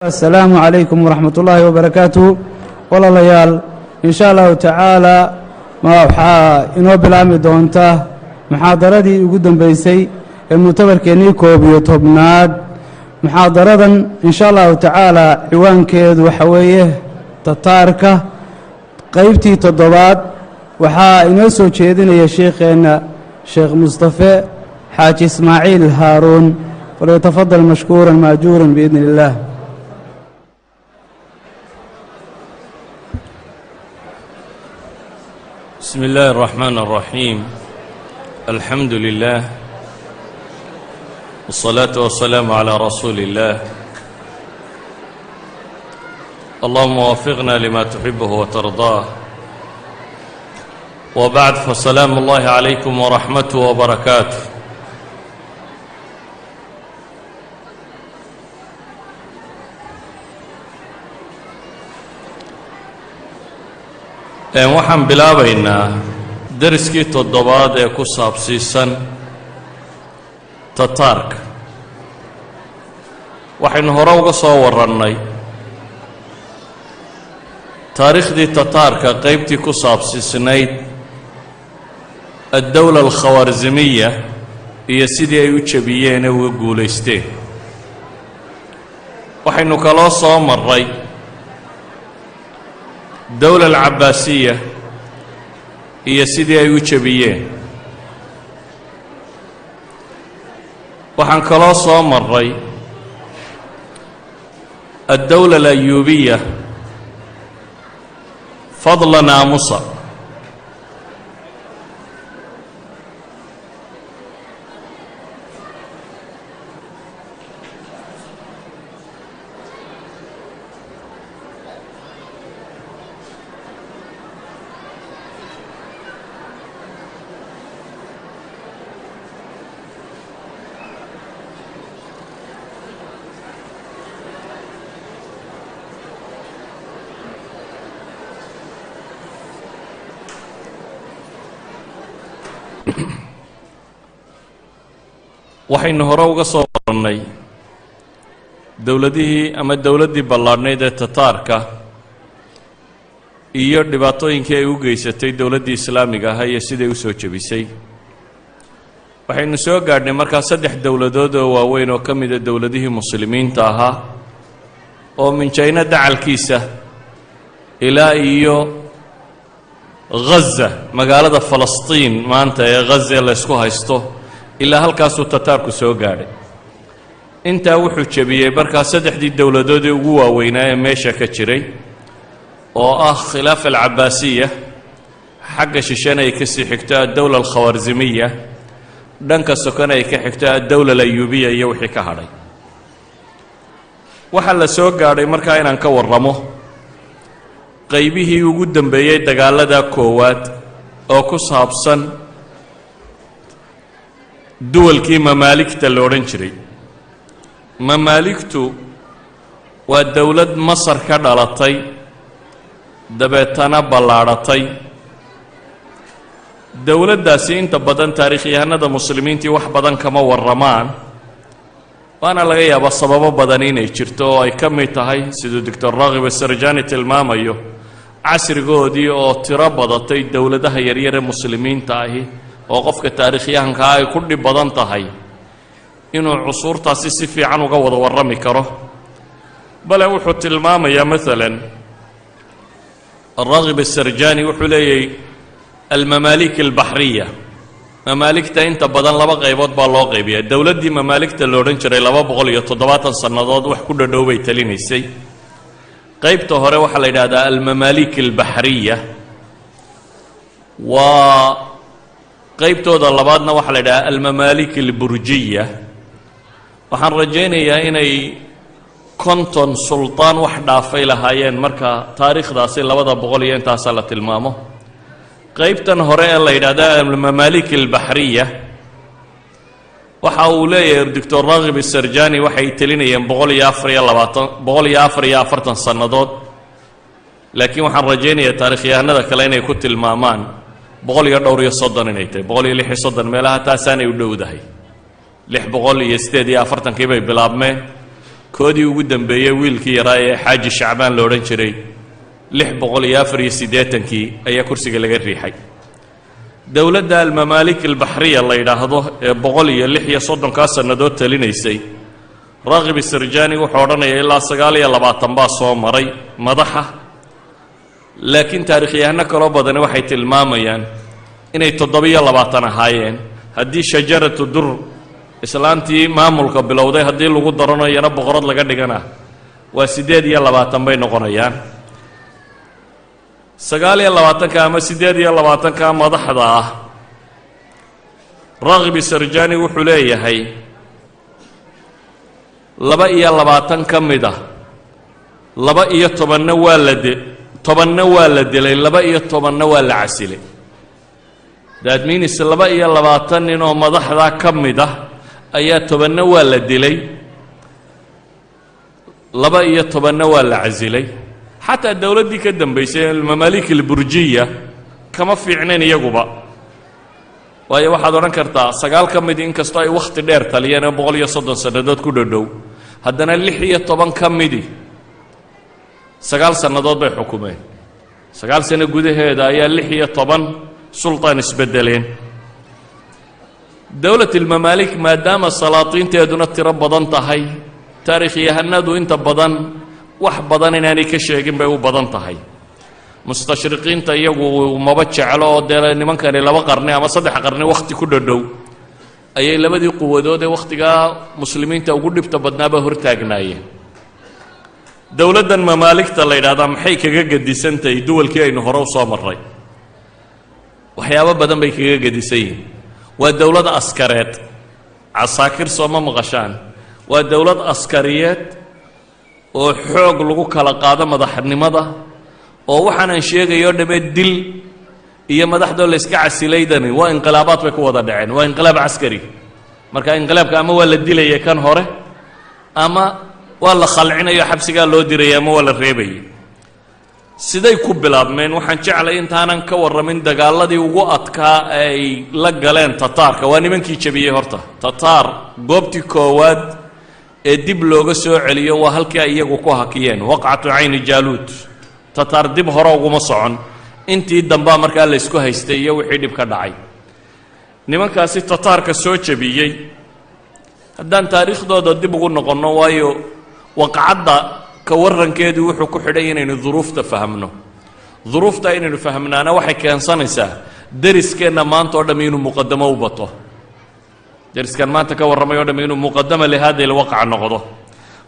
Asalaamu calaykum waraxmat ullaahi wabarakaatuhu. Walaalayaal, in sha Allahu tacaala waxaa inoo bilaabmi doonta muxaadaradii ugu dambeysay ee muctamarkeennii 11aad. Muxaadaradan, in sha Allahu tacaala, ciwaankeedu waxa weeye Tataarka, qaybtii toddobaad. Waxaa inoo soo jeedinaya sheikheenna Sheekh Mustafe Xaaji Ismaaciil Haaruun. Falyatafadal mashkuuran maajuuran biidni illaah. بسم الله الرحمن الرحيم، الحمد لله والصلاة والسلام على رسول الله. اللهم وفقنا لما تحبه وترضاه، وبعد، فسلام الله عليكم ورحمته وبركاته. Waxaan bilaabaynaa deriskii toddobaad ee ku saabsiisan Tataarka. Waxaynu hore uga soo warrannay taariikhdii Tataarka, qaybtii ku saabsiisnayd addowla alkhawaarzimiya iyo sidii ay u jebiyeen ee uga guulaysteen. Waxaynu kaloo soo marray dowla alcabaasiya iyo sidii ay u jebiyeen. Waxaan kaloo soo marray addowla alayuubiya fadla naamusa. Waxaynu hore uga soo warannay dowladihii ama dowladdii ballaadhnayd ee Tataarka iyo dhibaatooyinkii ay u geysatay dowladdii Islaamiga ahaa iyo siday u soo jebisay. Waxaynu soo gaadhnay markaa saddex dowladood oo waaweyn oo ka mida dowladihii Muslimiinta ahaa, oo min Jayna dacalkiisa ilaa iyo Ghaza, magaalada Falastiin maanta ee Ghaza laysku haysto, ilaa halkaasuu Tataarku soo gaadhay. Intaa wuxuu jebiyey markaa saddexdii dowladoodii ugu waaweynaa ee meesha ka jiray, oo ah khilaafa alcabaasiya, xagga shishana ay kasii xigto addowla alkhawarzimiya, dhanka sokona ay ka xigto addowla alayuubiya iyo wixii ka hadhay. Waxaa la soo gaadhay markaa inaan ka warramo qaybihii ugu dambeeyey dagaalada koowaad, oo ku saabsan duwalkii Mamaaligta la odhan jiray. Mamaaligtu waa dowlad Masar ka dhalatay, dabeetana ballaadhatay. Dowladdaasi inta badan taariikhyahanada Muslimiintii wax badan kama warramaan, waana laga yaabaa sababo badan inay jirto, oo ay ka mid tahay, siduu Doctor Rakhib Asarjani tilmaamayo, casrigoodii oo tiro badatay dowladaha yaryar ee Muslimiinta ahi, oo qofka taariikhyahankaa ay ku dhib badan tahay inuu cusuurtaasi si fiican uga wada warrami karo. Bale wuxuu tilmaamayaa, maalan, Rakhib Asarjani wuxuu leeyahy: almamaalik albaxriya, mamaaligta inta badan laba qaybood baa loo qaybiyaa. Dowladdii Mamaaligta la odhan jiray 270 sannadood wax ku dhadhow bay talinaysay. Qaybta hore waxaa la yidhahdaa almamaalik albaxriya, waa qaybtooda labaadna waxaa la yidhahdaa almamaalik alburjiya. Waxaan rajaynayaa inay 50 sultaan wax dhaafay lahaayeen marka taariikhdaasi 200 iyo intaasa la tilmaamo. Qaybtan hore ee la yidhahda almamaalik albaxriya, waxa uu leeyahay Doctor Rakhib Asarjani, waxay telinayeen 124, 144 sannadood, laakiin waxaan rajaynayaa taarikhyahanada kale inay ku tilmaamaan boqol iyo dhowr iyo soddon inay tahay, 136 meelaha taasaanay u dhowdahay. 648-kii bay bilaabmeen. Koodii ugu dambeeyey, wiilkii yaraa ee Xaaji Shacbaan la odhan jiray, 684kii ayaa kursiga laga riixay. Dowladda Almamaalik Albaxriya la yidhaahdo ee 136-kaa sannadood talinaysay, Raaqib Isarjani wuxuu odhanaya ilaa 29 baa soo maray madaxa, laakiin taariikhyahano kaloo badani waxay tilmaamayaan inay 27 ahaayeen. Haddii Shajaratu Dur, islaantii maamulka bilowday, haddii lagu darano iyana boqorad laga dhigana, waa 28 bay noqonayaan. 29-ka ama 28-ka madaxda ah, Raaqib Sarjani wuxuu leeyahay 22 ka mid ah, 12-na waa la de 10-na waa la dilay, 12-na waa la casilay. That means 22 nin oo madaxdaa ka mid ah ayaa 10-na waa la dilay, 12-na waa la casilay. Xataa dowladdii ka dambaysay, Almamaalik Alburjiya, kama fiicnayn iyaguba, waayo waxaad odhan kartaa sagaal ka midi, inkastoo ay wakhti dheer taliyeen oo 130 sannadood ku dhodhow, haddana 16 ka midi 9 sannadood bay xukumeen. 9 sano gudaheeda ayaa 16 sultaan isbeddeleen. Dowlat ilmamaalik, maadaama salaatiinteeduna tiro badan tahay, taariikhyahanadu inta badan wax badan inaanay ka sheegin bay u badan tahay. Mustashriqiinta iyagu maba jeclo, oo dee nimankani 2 qarni ama 3 qarni wakhti ku dhodhow ayay labadii quwadood ee wakhtigaa muslimiinta ugu dhibta badnaaba hortaagnaayeen. Dowladdan mamaaligta la yidhahdaa maxay kaga gedisantahay duwalkii aynu hore u soo marray? Waxyaabo badan bay kaga gedisan yihiin. Waa dowlad askareed. Casaakir sooma maqashaan? Waa dowlad askariyeed oo xoog lagu kala qaado madaxnimada, oo waxaanan sheegayo dhammee dil iyo madaxdoo la iska casilaydani waa inqilaabaad bay ku wada dhaceen, waa inqilaab caskari. Marka inqilaabka ama waa la dilaya kan hore, ama waa la khalcinayo, xabsigaa loo diraya, ama waa la reebayay. Siday ku bilaabmeen? Waxaan jeclay intaanan ka warramin dagaaladii ugu adkaa ay la galeen Tataarka. Waa nimankii jebiyey horta Tataar. Goobtii koowaad ee dib looga soo celiyo waa halkii ay iyagu ku hakiyeen, waqcatu Cayni Jaaluud. Tataar dib hore uguma socon. Intii dambaa markaa la ysku haystay iyo wixii dhib ka dhacay. Nimankaasi Tataarka soo jebiyey, haddaan taariikhdooda dib ugu noqonno, waayo waqcadda ka warrankeedu wuxuu ku xidhay inaynu duruufta fahmno. Duruufta inaynu fahmnaana waxay keensanaysaa deriskeenna maanta o dham inuu muqadamo u bato, deriskan maanta ka warramay o dham inuu muqadama lihadi lwaqca noqdo.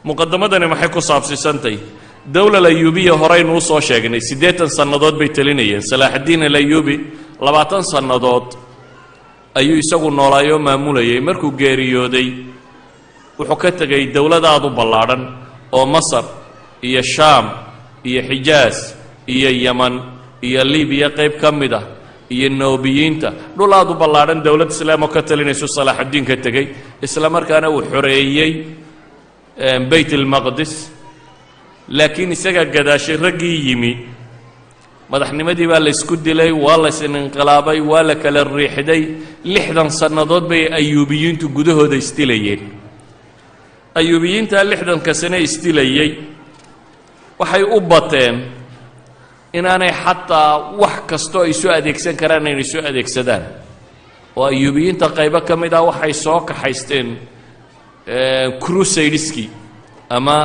Muqadamadani maxay ku saabsiisantay? Dowla Alayuubiya horeynu usoo sheegnay, 80 sannadood bay telinayeen. Salaaxaddiin Alayuubi 20 sannadood ayuu isagu noolaayoo maamulayay. Markuu geeriyooday, wuxuu ka tegay dowlad aada u ballaadhan oo Masar iyo Shaam iyo Xijaas iyo Yeman iyo Libiya qayb ka mid ah iyo Noobiyiinta, dhul aada u ballaadhan, dowlad islaam oo ka talinaysu Salaaxuddiin ka tegey. Isla markaana uu xoreeyey Beyt ilmaqdis. Laakiin isagaa gadaashay raggii yimi, madaxnimadii baa laysku dilay, waa laysin inqilaabay, waa la kala riixday. 60 sannadood bay Ayuubiyiintu gudahooda isdilayeen. Ayuubiyiinta 60-ka sane isdilayey waxay u bateen inaanay xataa wax kastoo ay soo adeegsan karaan inay soo adeegsadaan, oo Ayuubiyiinta qaybo ka mid ah waxay soo kaxaysteen crusadeskii ama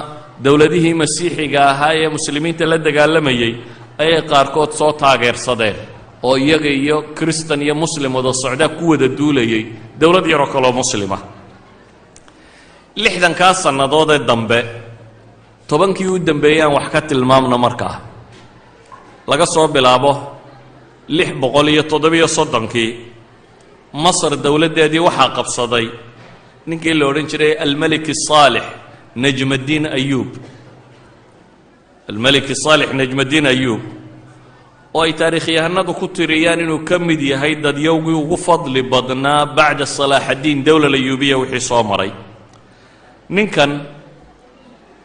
dowladihii masiixiga ahaa ee muslimiinta la dagaalamayey ayay qaarkood soo taageersadeen, oo iyaga iyo kristan iyo muslim wada socdaa ku wada duulayay dowlad yaroo kaloo muslima. 60-kaa sannadoodee dambe, 10-kii u dambeeyey aan wax ka tilmaamno. Markaa laga soo bilaabo 637-kii, Masar dowladdeedii waxaa qabsaday ninkii la odhan jiray Almelik Saalix Najmaddiin Ayuub. Almelik Saalix Najmaddiin Ayuub, oo ay taariikhyahanadu ku tiriyaan inuu ka mid yahay dadyowgii ugu fadli badnaa bacda Salaaxaddiin dowla Ayuubiya wixii soo maray. Ninkan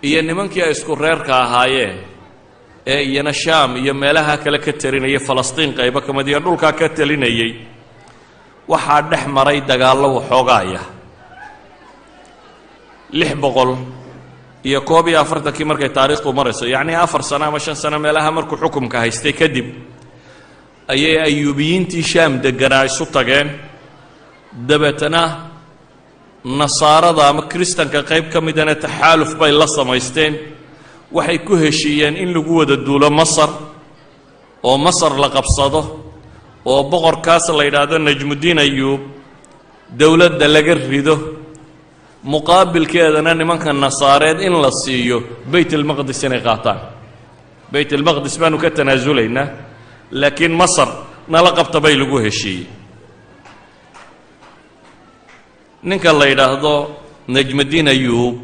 iyo nimankii ay isku reerka ahaayeen ee iyana Shaam iyo meelaha kale ka talinayay, Falastiin qaybo ka mid iyo dhulkaa ka talinayay, waxaa dhex maray dagaallo waxoogaaya. 641-kii markay taariikhdu marayso, yacnii 4 sano ama 5 sano meelaha markuu xukumka haystay kadib, ayay Ayuubiyiintii Shaam degganaa isu tageen. Dabeetana Nasaarada ama Kristanka qayb ka midana taxaaluf bay la samaysteen. Waxay ku heshiiyeen in lagu wada duulo Masar oo Masar la qabsado, oo boqorkaas la yidhaahdo Najmuddiin Ayuub dowladda laga rido, muqaabilkeedana nimanka Nasaareed in la siiyo Beyt Almaqdis inay qaataan. Beyt Almaqdis baanu ka tanaasulaynaa, laakiin Masar nala qabta bay lagu heshiiyey. Ninka la yidhaahdo Najmuddiin Ayuub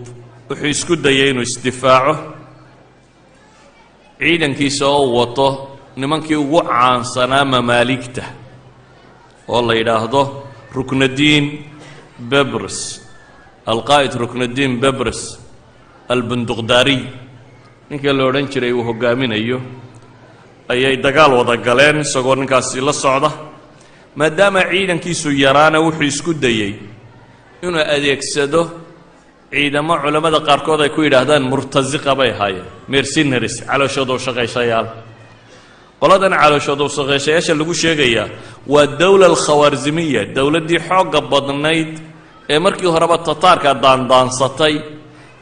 wuxuu isku dayay inuu isdifaaco. Ciidankiisa oo wato nimankii ugu caansanaa Mamaaligta oo la yidhaahdo Ruknadiin Bebres, alqaa'id Ruknadiin Bebres Albunduqdaariy ninka la odhan jiray uu hoggaaminayo, ayay dagaal wada galeen isagoo ninkaasi la socda. Maadaama ciidankiisu yaraana, wuxuu isku dayey inuu adeegsado ciidamo culammada qaarkood ay ku yidhaahdaan murtasiqa bay ahaayeen, mercenaries, calooshoodow shaqaysayaal. Qoladan calooshoodow shaqaysayaasha lagu sheegayaa waa dowla alkhawaarsimiya, dowladdii xoogga badnayd ee markii horeba Tataarka daandaansatay,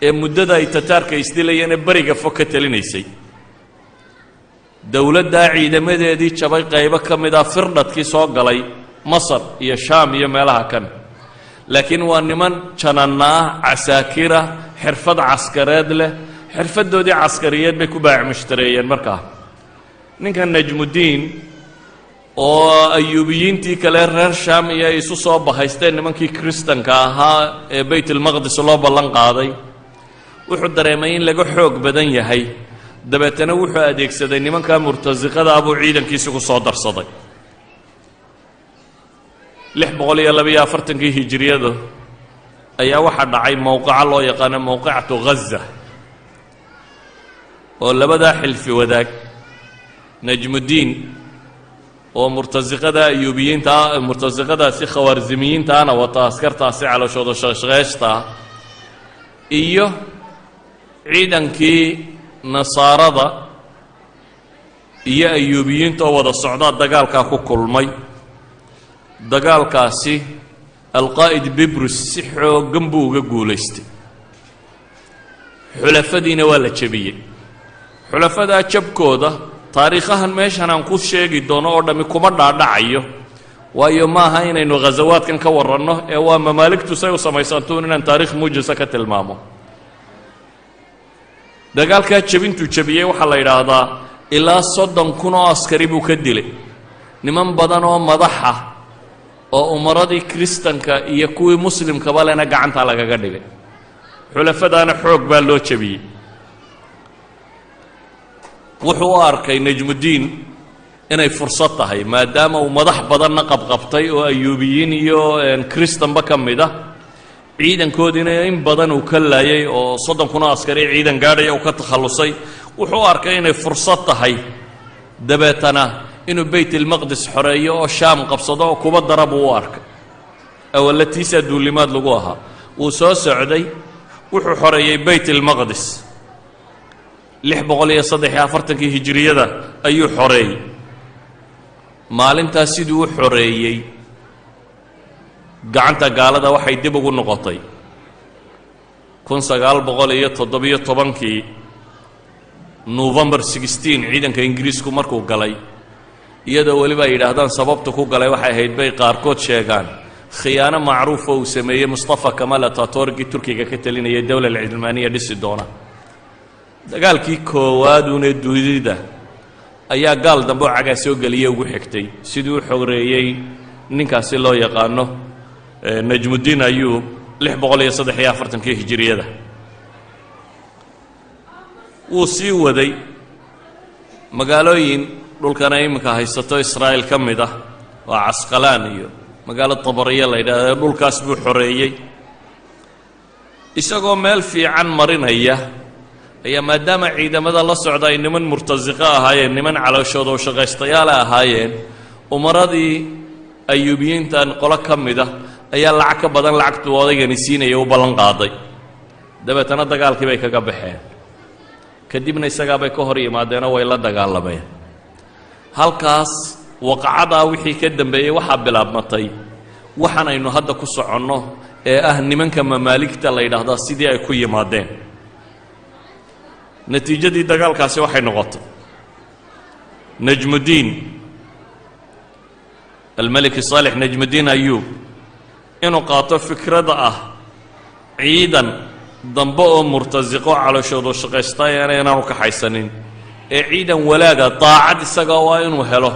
ee muddada ay Tataarka isdilayeen beriga fog ka talinaysay. Dowladdaa ciidamadeedii jabay qaybo ka mid ah firdhadkii soo galay Masar iyo Shaam iyo meelaha kan. Laakiin waa niman jananna ah, casaakira, xirfad caskareed leh. Xirfaddoodii caskariyeed bay ku baac mushtareeyeen. Markaa ninka Najmuddiin oo Ayuubiyiintii kale reer Shaam iyo ay isu soo bahaysteen nimankii Kristanka ahaa ee Bayt Almaqdis loo ballan qaaday, wuxuu dareemay in laga xoog badan yahay. Dabeetana wuxuu adeegsaday nimankaa murtasiqada ah buu ciidankiisi ku soo darsaday. 642-kii hijiriyadu ayaa waxaa dhacay mowqaco loo yaqaano mowqicatu Ghaza, oo labadaa xilfi wadaag, Najmuddiin oo murtasiqada Ayuubiyiinta, murtasiqadaasi Khawaarsimiyiintaana wata, askartaasi calooshooda shaqshaqeeshtaa, iyo ciidankii Nasaarada iyo Ayuubiyiinta oo wada socdaa dagaalkaa ku kulmay. Dagaalkaasi alqaa'id Bibrus si xooggan buu uga guulaystay, xulafadiina waa la jebiyey. Xulafadaa jabkooda taariikhahan meeshan aan ku sheegi doono oo dhammi kuma dhaadhacayo, waayo maaha inaynu ghasawaadkan ka warranno ee waa Mamaaligtu say u samaysantuun inaan taarikh muujisa ka tilmaamo. Dagaalkaa jebintuu jebiyey waxaa la yidhaahdaa ilaa 30,000 oo askari buu ka dilay. Niman badan oo madaxa oo umaradii Kiristanka iyo kuwii Muslimkaba lena gacanta lagaga dhigay. Xulafadaana xoog baa loo jebiyey. Wuxuu u arkay Najmuddiin inay fursad tahay, maadaama uu madax badanna qabqabtay oo Ayuubiyiin iyo Kristanba ka mid ah, ciidankoodiina in badan uu ka laayay oo 30,000 oo askari ciidan gaadhaya uu ka takhallusay. Wuxuu u arkay inay fursad tahay dabeetana inuu Beyt Ilmaqdis xoreeyo oo Shaam qabsado oo kuba dara buu u arkay. Awalatiisaa duulimaad lagu ahaa. Wuu soo socday, wuxuu xoreeyey Beyt Ilmaqdis. 643-kii hijiriyada ayuu xoreeyey. Maalintaas siduu u xoreeyey gacanta gaalada waxay dib ugu noqotay 1917-kii November 16, ciidanka Ingiriisku markuu galay, iyadoo weliba ay yidhaahdaan sababta ku galay waxay ahayd, bay qaarkood sheegaan, khiyaano macruufa uu sameeyey Mustafa Kamal Ataturki, Turkiga ka talinaya dowla alcilmaaniya dhisi doona. Dagaalkii koowaadune dunida ayaa gaal dambe oo cagaa soo geliye ugu xigtay sidii u xoreeyey ninkaasi loo yaqaano Najmuddiin Ayuub 643-kii hijiriyada. Wuu sii waday. Magaalooyin dhulkana iminka haysato Israa'iil ka mid ah, waa Casqalaan iyo magaalo Tabariya la yidhahda, dhulkaas buu xoreeyey. Isagoo meel fiican marinaya ayaa, maadaama ciidamada la socda ay niman murtasiqo ahaayeen, niman calooshooda oo shaqaystayaala ahaayeen, umaradii Ayuubiyiintan qolo ka mid ah ayaa lacag ka badan lacagtuu odaygani siinaya u ballan qaaday. Dabeetana dagaalkii bay kaga baxeen. Kadibna isagaabay ka hor yimaadeenoo way la dagaalameen. Halkaas waqacadaa wixii ka dambeeyey waxaa bilaabmatay waxaan aynu hadda ku soconno ee ah nimanka mamaaligta la yidhaahdaa sidii ay ku yimaadeen. Natiijadii dagaalkaasi waxay noqotay Najmudiin Almeliki Saalix Najmudiin Ayuub inuu qaato fikradda ah ciidan dambe oo murtasiqo calooshoodu shaqaystaayana inaanu kaxaysanin ee ciidan walaaga daacad isaga waa inuu helo.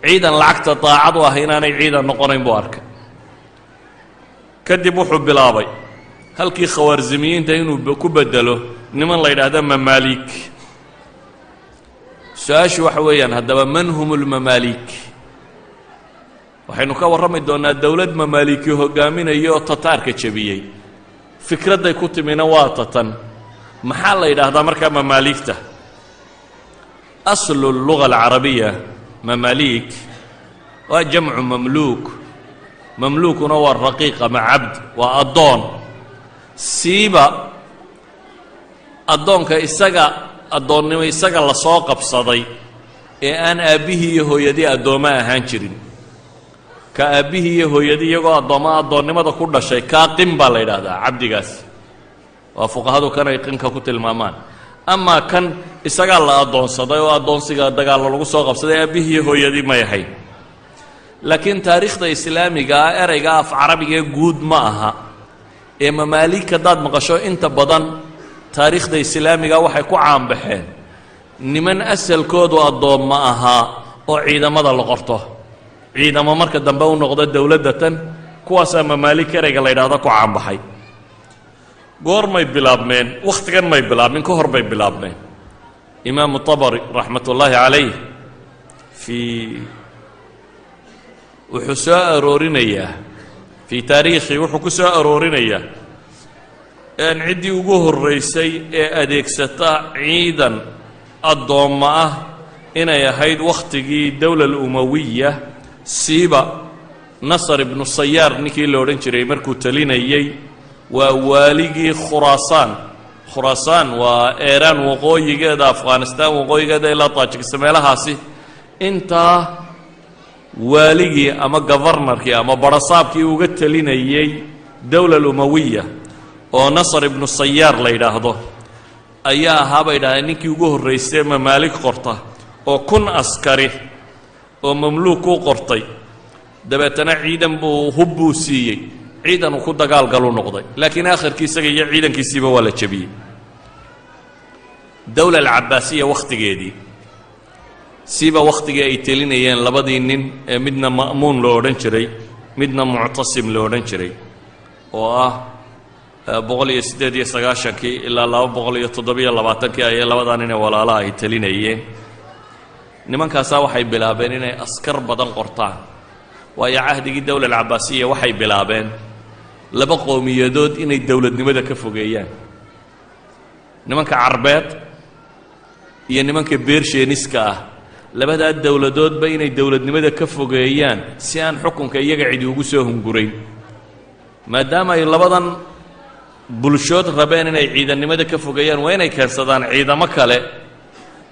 Ciidan lacagta daacad u ah inaanay ciidan noqonayn buu arkay. Kadib wuxuu bilaabay halkii khawaarsimiyiinta inuu ku bedelo niman la yidhaahda mamaaliik. Su-aashu waxa weeyaan haddaba, man hum lmamaaliik? Waxaynu ka warrami doonnaa dowlad mamaaliki hogaaminaya oo Tataarka jebiyey. Fikradday ku timina waa tatan. Maxaa la yidhaahdaa markaa mamaaligta? Aslu luga alcarabiya, mamaaliik waa jamcu mamluuk. Mamluukuna waa raqiiq ama cabd, waa addoon. Siiba addoonka isaga addoonnimo isaga lasoo qabsaday ee aan aabbihii iyo hooyadii addoommo ahaan jirin. Ka aabbihii iyo hooyadii iyagoo addoommo addoonnimada ku dhashay, kaa qin baa la yidhaahdaa cabdigaasi. Waa fuqahadu kanay qinka ku tilmaamaan. Amaa kan isagaa la addoonsaday oo addoonsiga dagaallo lagu soo qabsaday, aabbihii iyo hooyadii may ahayn. Laakiin taariikhda islaamiga ah ereyga af carabiga ee guud ma aha ee mamaaliik haddaad maqasho, inta badan taariikhda islaamiga waxay ku caanbaxeen niman asalkoodu addoommo ahaa oo ciidamada la qorto, ciidamo marka dambe u noqdo dowladda tan. Kuwaasaa mamaaliik ereyga la yidhaahdo ku caanbaxay. Goormay bilaabmeen? Wakhtigan may bilaabmin, ka hor bay bilaabmeen. Imaamu Tabari raxmat ullaahi calayh fii wuxuu soo aroorinayaa fii taariikhi, wuxuu ku soo aroorinayaa ciddii ugu horraysay ee adeegsata ciidan addoommo ah inay ahayd wakhtigii dowla alumawiya, siiba Nasar ibnu Sayaar ninkii la odhan jiray markuu talinayey. Waa waaligii Khuraasaan. Khuraasaan waa Eeraan waqooyigeeda, Afghanistaan waqooyigeeda ilaa Taajikistan meelahaasi. Intaa waaligii ama governorkii ama barasaabkii uga talinayey dowla alumawiya oo Nasar ibnu Sayaar la yidhaahdo ayaa ahaa, bay idhahdeen, ninkii ugu horraysay mamaalik qorta oo 1000 askari oo mamluuk u qortay. Dabeetana ciidan buu hub buu siiyey, ciidan uu ku dagaalgaluu noqday. Laakiin aakhirkii isaga iyo ciidankiisiiba waa la jebiyey. Dowla alcabaasiya wakhtigeedii, siiba wakhtigii ay telinayeen labadii nin ee midna Ma'muun loo odhan jiray, midna Muctasim loo odhan jiray, oo ah 198-kii ilaa 227-kii ayay labadaa nin ee walaalaha ay telinayeen. Nimankaasaa waxay bilaabeen inay askar badan qortaan, waayo cahdigii dowla alcabaasiya waxay bilaabeen laba qowmiyadood inay dowladnimada ka fogeeyaan: nimanka Carbeed iyo nimanka Bersheeniska ah. Labadaa dowladoodba inay dowladnimada ka fogeeyaan si aan xukunka iyaga cidi ugu soo hungurayn. Maadaama ay labadan bulshood rabeen inay ciidannimada ka fogeeyaan, waa inay keensadaan ciidamo kale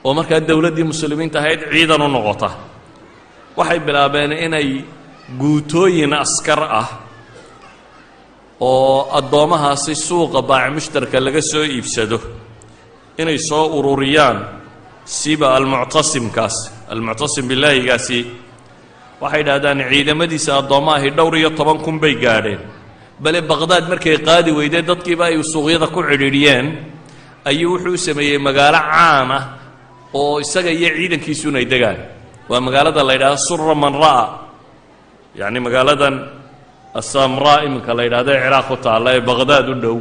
oo markaa dowladdii muslimiinta ahayd ciidan u noqota. Waxay bilaabeen inay guutooyin askar ah oo addoommahaasi suuqa baac mushtarka laga soo iibsado inay soo ururiyaan. Siba almuctasimkaas, almuctasim billaahigaasi, waxay idhahdaan ciidamadiisa addoomma ahi dhowr iyo toban kun bay gaadheen. Bale Baqhdaad markay qaadi weydeen, dadkiiba ay suuqyada ku cidhiidhiyeen, ayuu wuxuu u sameeyey magaalo caan ah oo isaga iyo ciidankiisuna ay degaan. Waa magaalada la yidhahdo Sura man ra'a, yacni magaaladan Asamraa iminka la yidhahdo ee Ciraaq ku taalla ee Baqhdaad u dhow.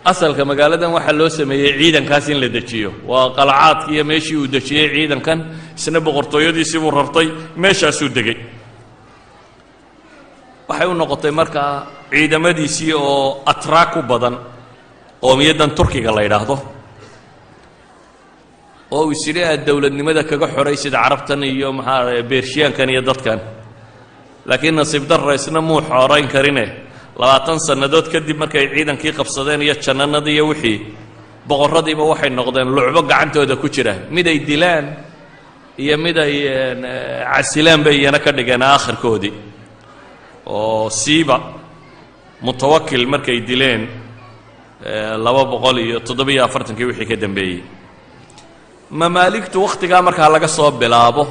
Asalka magaaladan waxaa loo sameeyey ciidankaas in la dejiyo. Waa qalcaadki iyo meeshii uu dejiyey ciidankan. Isna boqortooyadiisii buu rartay, meeshaasuu degay. Waxay u noqotay markaa ciidamadiisii oo atraak ku badan, qoomiyaddan Turkiga la yidhaahdo, oo uu isidhi aad dowladnimada kaga xoray sida Carabtan iyo maxaa Bershiyaankan iyo dadkan. Laakiin nasiib darra, isna muu xoorayn karine. 20 sannadood kadib markay ciidankii qabsadeen iyo jannanadii iyo wixii, boqorradiiba waxay noqdeen lucbo gacantooda ku jira. Mid ay dilaan iyo mid ay casilaan bay iyana ka dhigeen aakhirkoodii, oo siiba Mutawakil markay dileen 247-kii wixii ka dambeeyey. Mamaaligtu wakhtigaa markaa laga soo bilaabo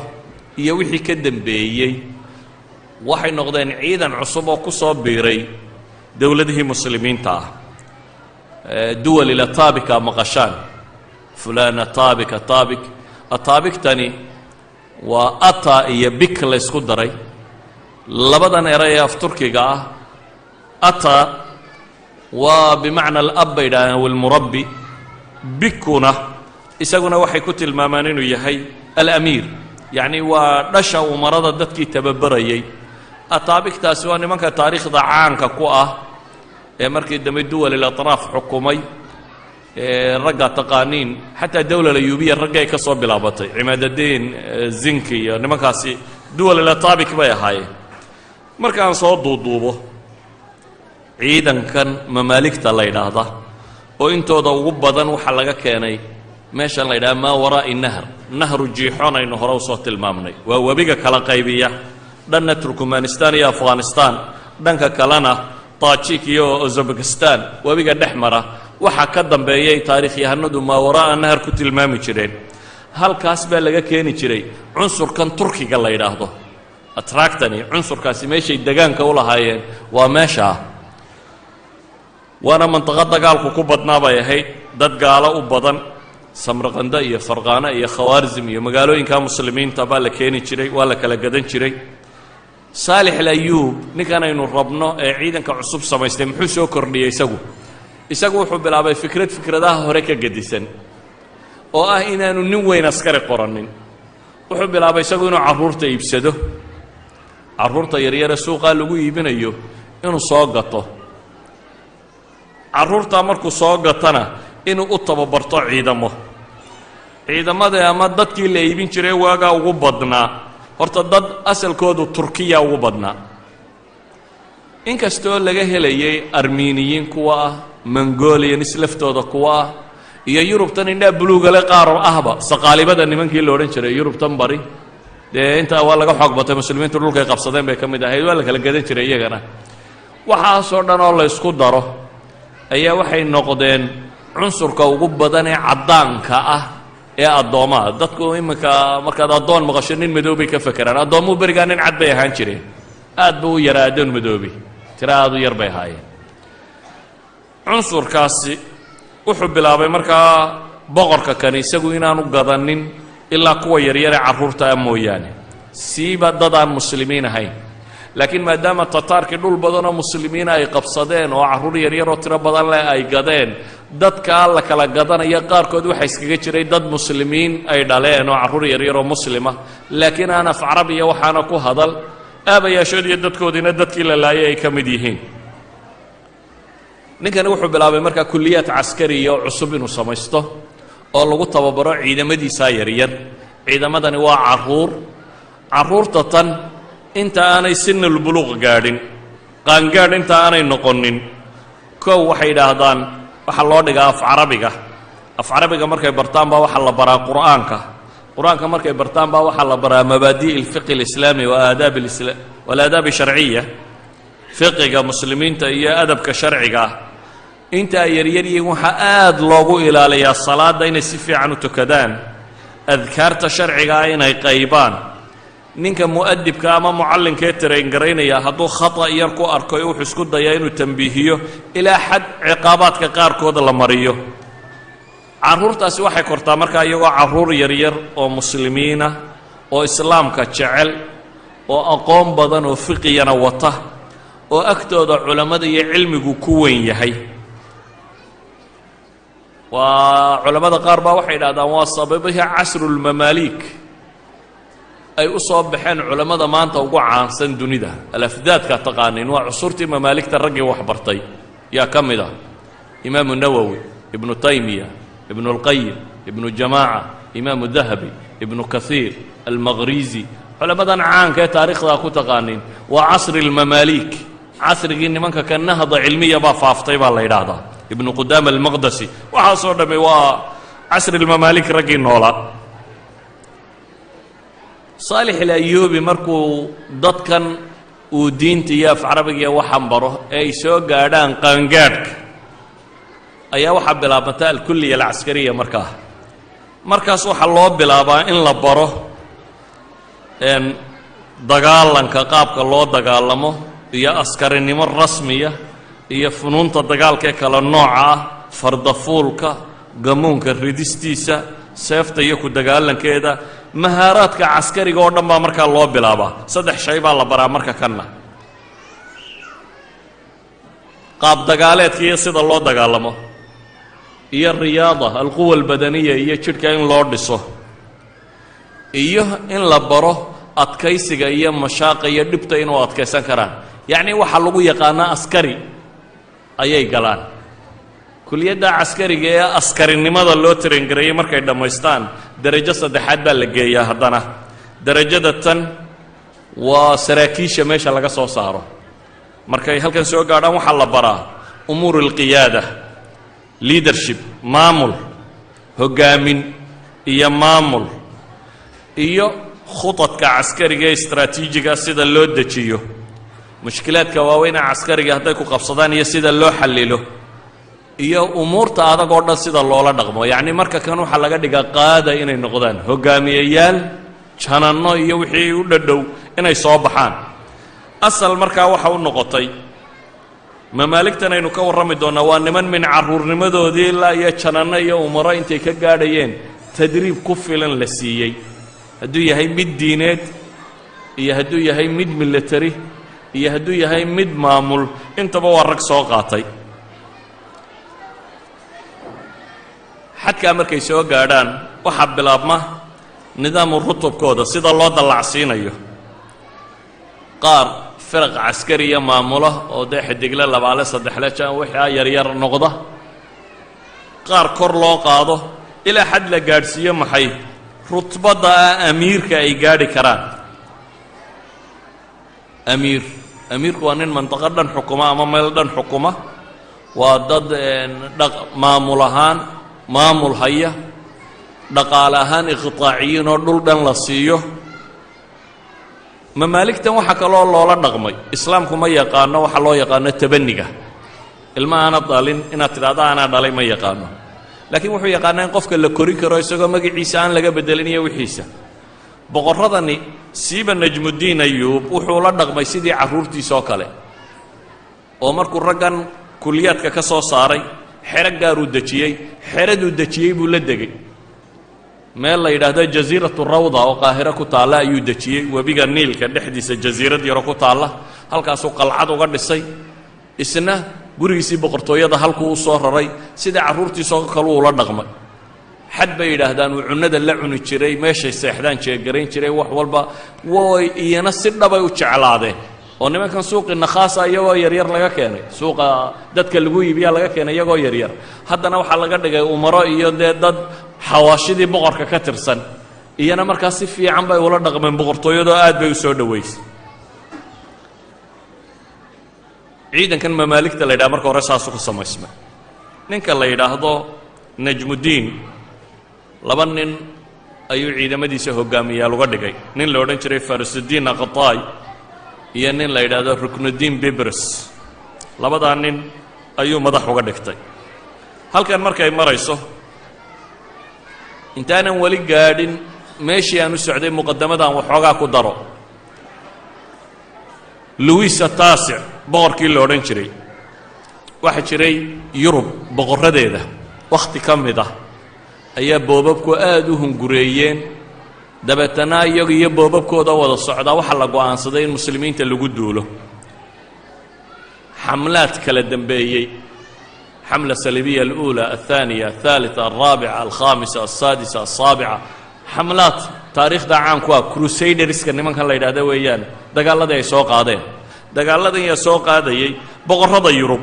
iyo wixii ka dambeeyey waxay noqdeen ciidan cusub oo ku soo biiray dowladihii Muslimiinta ah. Duwal ataabika maqashaan, fulaan ataabik, ataabik. Ataabigtani waa ata iyo bik la ysku daray, labadan eray ee af Turkiga ah. Ata waa bimacna alab bay idhahdeen, walmurabbi. Bikuna isaguna waxay ku tilmaamaan inuu yahay alamiir, yacni waa dhasha umarada dadkii tababarayay. Ataabigtaasi waa nimanka taariikhda caanka ku ah ee markii dambe duwal ilatraaf xukumay, ee ragga taqaaniin. Xataa dowla Ayuubiya raggay ka soo bilaabatay, Cimaadadiin Zinki iyo nimankaasi duwal ilataabik bay ahaayeen. Markaan soo duuduubo, ciidankan mamaaligta la yidhaahda oo intooda ugu badan waxaa laga keenay meeshan la yidhaha maa waraa'i nahr, nahru Jiixoon aynu hore usoo tilmaamnay. Waa webiga kala qaybiya dhanna Turkmanistan iyo Afghanistan, dhanka kalena Tajik iyo Uzbekistan, webiga dhex mara. Waxaa ka dambeeyay taariikhyahanadu maa waraa'a nahr ku tilmaami jireen. Halkaas baa laga keeni jiray cunsurkan Turkiga la yidhaahdo, atractani. Cunsurkaasi meeshay degaanka u lahaayeen waa meeshaa, waana mandaqo dagaalku ku badnaa bay ahayd. Dad gaalo u badan, Samraqando iyo Farqaano iyo Khawaarzim iyo magaalooyinka Muslimiinta baa la keeni jiray, waa la kala gadan jiray. Saalix Alayuub, ninkan aynu rabno ee ciidanka cusub samaystay, muxuu soo kordhiyey isagu? Isagu wuxuu bilaabay fikrad fikradaha hore ka gedisan, oo ah inaanu nin weyn askari qoranin. Wuxuu bilaabay isagu inuu carruurta iibsado, carruurta yaryare suuqaa lagu iibinayo inuu soo gato. Carruurtaa markuu soo gatana inuu u tababarto ciidamo. Ciidamada ama dadkii la iibin jiray waagaa ugu badnaa horta dad asalkoodu Turkiya ugu badnaa, inkastoo laga helayay Armeniyiin kuwa ah, Mongolians laftooda kuwa ah, iyo Yurubtan indhaa buluugale qaar ahba, Saqaalibada nimankii la odhan jiray. Yurubtan bari dee intaa waa laga xoog batay, Muslimiintu dhulkay qabsadeen bay ka mid ahayd, waa la kala gadan jiray iyagana. Waxaasoo dhan oo la ysku daro ayaa waxay noqdeen cunsurka ugu badan ee caddaanka ah ee addoommaha. Dadku iminka markaad addoon maqasho nin madoobay ka fekeraan. Addoomuhu berigaa nin cad bay ahaan jireen, aad buu u yaraa addoon madoobi, tira aad u yar bay ahaayeen. Cunsurkaasi wuxuu bilaabay markaa boqorka kani isagu inaanu gadanin ilaa kuwa yaryare carruurta ah mooyaane, siiba dad aan Muslimiin ahayn. Laakiin maadaama Tataarkii dhul badanoo Muslimiina ay qabsadeen oo carruur yaryaroo tiro badan leh ay gadeen, dadkaa la kala gadanaya qaarkood waxaa iskaga jiray dad Muslimiin ay dhaleen oo carruur yaryaroo Muslima, laakiin aan af Carabiya waxaana ku hadal, aabayaashood iyo dadkoodiina dadkii la laayay ay ka mid yihiin. Ninkani wuxuu bilaabay markaa kuliyaad caskariya oo cusub inuu samaysto oo lagu tababaro ciidamadiisaa yaryar. Ciidamadani waa carruur. Carruurta tan inta aanay sinul buluuq gaadhin, qaangaadh inta aanay noqonin, kow waxay yidhaahdaan waxaa loo dhigaa af Carabiga. Af Carabiga markay bartaan baa waxaa la baraa Qur'aanka. Qur-aanka markay bartaan baa waxaa la baraa mabaadi' alfiqhi alislaami wa aadaab walaadaab sharciya, fiqiga Muslimiinta iyo adabka sharciga ah. Inta ay yaryar yihiin waxaa aad loogu ilaaliyaa salaadda inay si fiican u tukadaan, adkaarta sharciga ah inay qaybaan. Ninka mu'adibka ama mucallinkee train garaynaya hadduu khata yar ku arko, wuxuu isku dayaa inuu tambiihiyo ilaa xad ciqaabaadka qaarkood la mariyo. Carruurtaasi waxay kortaa markaa iyagoo carruur yaryar oo Muslimiina oo Islaamka jecel oo aqoon badan oo fiqiyana wata, oo agtooda culammada iyo cilmigu ku weyn yahay. Waa culammada qaar baa waxay idhahdaan waa sababihii casrulmamaaliik ay u soo baxeen culammada maanta ugu caansan dunida, alafdaadka taqaanin. Waa cusurtii mamaaligta raggii wax bartay yaa ka mid ah Imaamu Nawowi, Ibnu Taymiya, Ibnu اlqayim, Ibnu Jamaaca, Imaamu Dahabi, Ibnu Kahiir, Almaqrizi. Culammadan caanka ee taariikhdaa ku taqaanin waa casri almamaaliik. Casrigii nimanka ka nahda cilmiya baa faaftay baa la yidhaahdaa. Ibnu Qudaama Almaqdasi, waxaasoo dhamme waa casri lmamaalik raggii noolaa. Saalix Alayuubi markuu dadkan uu diinta iyo af carabiga iyo waxan baro ee ay soo gaadhaan qaangaadhka, ayaa waxaa bilaabmata alkuliya alcaskariya. Markaas waxaa loo bilaabaa in la baro dagaalanka, qaabka loo dagaalamo iyo askarinimo rasmiya iyo funuunta dagaalka ee kala nooca ah, fardafuulka, gamuunka ridistiisa, seefta iyo ku dagaalankeeda, mahaaraadka caskariga oo dhan baa markaa loo bilaabaa. Saddex shay baa la baraa marka kanna: qaab dagaaleedka iyo sida loo dagaalamo, iyo riyaada alquwa albadaniya iyo jidhka in loo dhiso, iyo in la baro adkaysiga iyo mashaaqa iyo dhibta inuu adkaysan karaan. Yacni waxaa lagu yaqaanaa askari ayay galaan. Kuliyadda caskariga ee askarinimada loo train gareeyey markay dhammaystaan, derajo saddexaad baa la geeyaa. Haddana derajada tan waa saraakiisha meesha laga soo saaro. Markay halkan soo gaadhaan, waxaa la baraa umuur alqiyaada, leadership, maamul, hoggaamin iyo maamul, iyo khudadka caskariga ee istraatiijiga sida loo dejiyo, mushkilaadka waaweyne caskariga hadday ku qabsadaan iyo sida loo xallilo, iyo umuurta adag oo dhan sida loola dhaqmo. Yacni marka kan waxaa laga dhigaa qaada inay noqdaan hogaamiyeyaal, jananno iyo wixii u dhadhow inay soo baxaan. Asal markaa waxa u noqotay mamaaligtan aynu ka warrami doonnaa waa niman min carruurnimadoodii ilaa iyo jananno iyo umaro intay ka gaadhayeen tadriib ku filan la siiyey, hadduu yahay mid diineed iyo hadduu yahay mid military iyo hadduu yahay mid maamul, intaba waa rag soo qaatay. Xadkaa markay soo gaadhaan, waxaa bilaabma nidaamu rutubkooda sida loo dallacsiinayo. Qaar firaq caskariya maamula oo dee xidigle, labaale, saddexle, jan wixii yaryar noqda, qaar kor loo qaado ilaa xad la gaadhsiiyo maxay rutbadda ah amiirka ay gaadhi karaan. Amiir, amiirku waa nin mandaqo dhan xukuma ama meel dhan xukuma. Waa dad dha maamul ahaan maamul haya, dhaqaale ahaan iqtaaciyiin oo dhul dhan la siiyo. Mamaaligtan waxaa kaloo loola dhaqmay, islaamku ma yaqaano waxa loo yaqaano tabaniga. Ilma aana dhalin inaad tidhahdo anaa dhalay ma yaqaano, laakiin wuxuu yaqaanaa in qofka la korin karo isagoo magaciisa aan laga bedelin iyo wixiisa. Boqorradani, siiba Najmuddiin Ayuub, wuxuu la dhaqmay sidii carruurtiisa oo kale, oo markuu raggan kuliyaadka ka soo saaray xero gaaruu dejiyey. Xeraduu dejiyey buu la degay. Meel la yidhaahdo Jasiiratu Rawda oo Qaahiro ku taalla ayuu dejiyey, webiga Niilka dhexdiisa jasiirad yaro ku taalla. Halkaasuu qalcad uga dhisay. Isna gurigiisii boqortooyada halkuu u soo raray. Sida carruurtiisoo kale ula dhaqmay. Xad bay yidhaahdaan uu cunnada la cuni jiray, meeshay seexdaan jeegarayn jiray, wax walba way iyana si dhabay u jeclaadeen. Oo nimankan suuqii nakhaasa iyagoo yaryar laga keenay, suuqa dadka lagu iibiyaa laga keenay iyagoo yaryar, haddana waxaa laga dhigay umaro iyo dee dad xawaashidii boqorka ka tirsan. Iyana markaa si fiican bay ula dhaqmeen boqortooyadoo aad bay u soo dhoweysay. Ciidankan mamaaligta la yidhaha marka hore saasuu ku samaysmay. Ninka la yidhaahdo Najmuddiin laba nin ayuu ciidamadiisa hogaamiyaal uga dhigay: nin la odhan jiray Farisudiin Aqtaay iyo nin la yidhaahdo Ruknuddiin Bibris. Labadaa nin ayuu madax uga dhigtay. Halkan markay marayso, intaanan weli gaadhin meeshii aan u socday, muqadamadan waxoogaa ku daro. Luwis Ataasic, boqorkii la odhan jiray, waxaa jiray Yurub boqorradeeda wakhti ka mid ah ayaa boobabku aada u hungureeyeen. Dabeetana iyagu iyo boobabkooda wada socdaa waxaa la go'aansaday in muslimiinta lagu duulo. Xamlaad kala dembeeyey, xamla saliibiya aluulى, althaaniya, althalitثa, alraabica, alkhaamisa, alsaadisa, alsaabica, xamlaad taariikhda caan ku ah, crusaderska nimankan la yidhahda weeyaan. Dagaalladii ay soo qaadeen, dagaalladan yaa soo qaadayey? Boqorrada Yurub.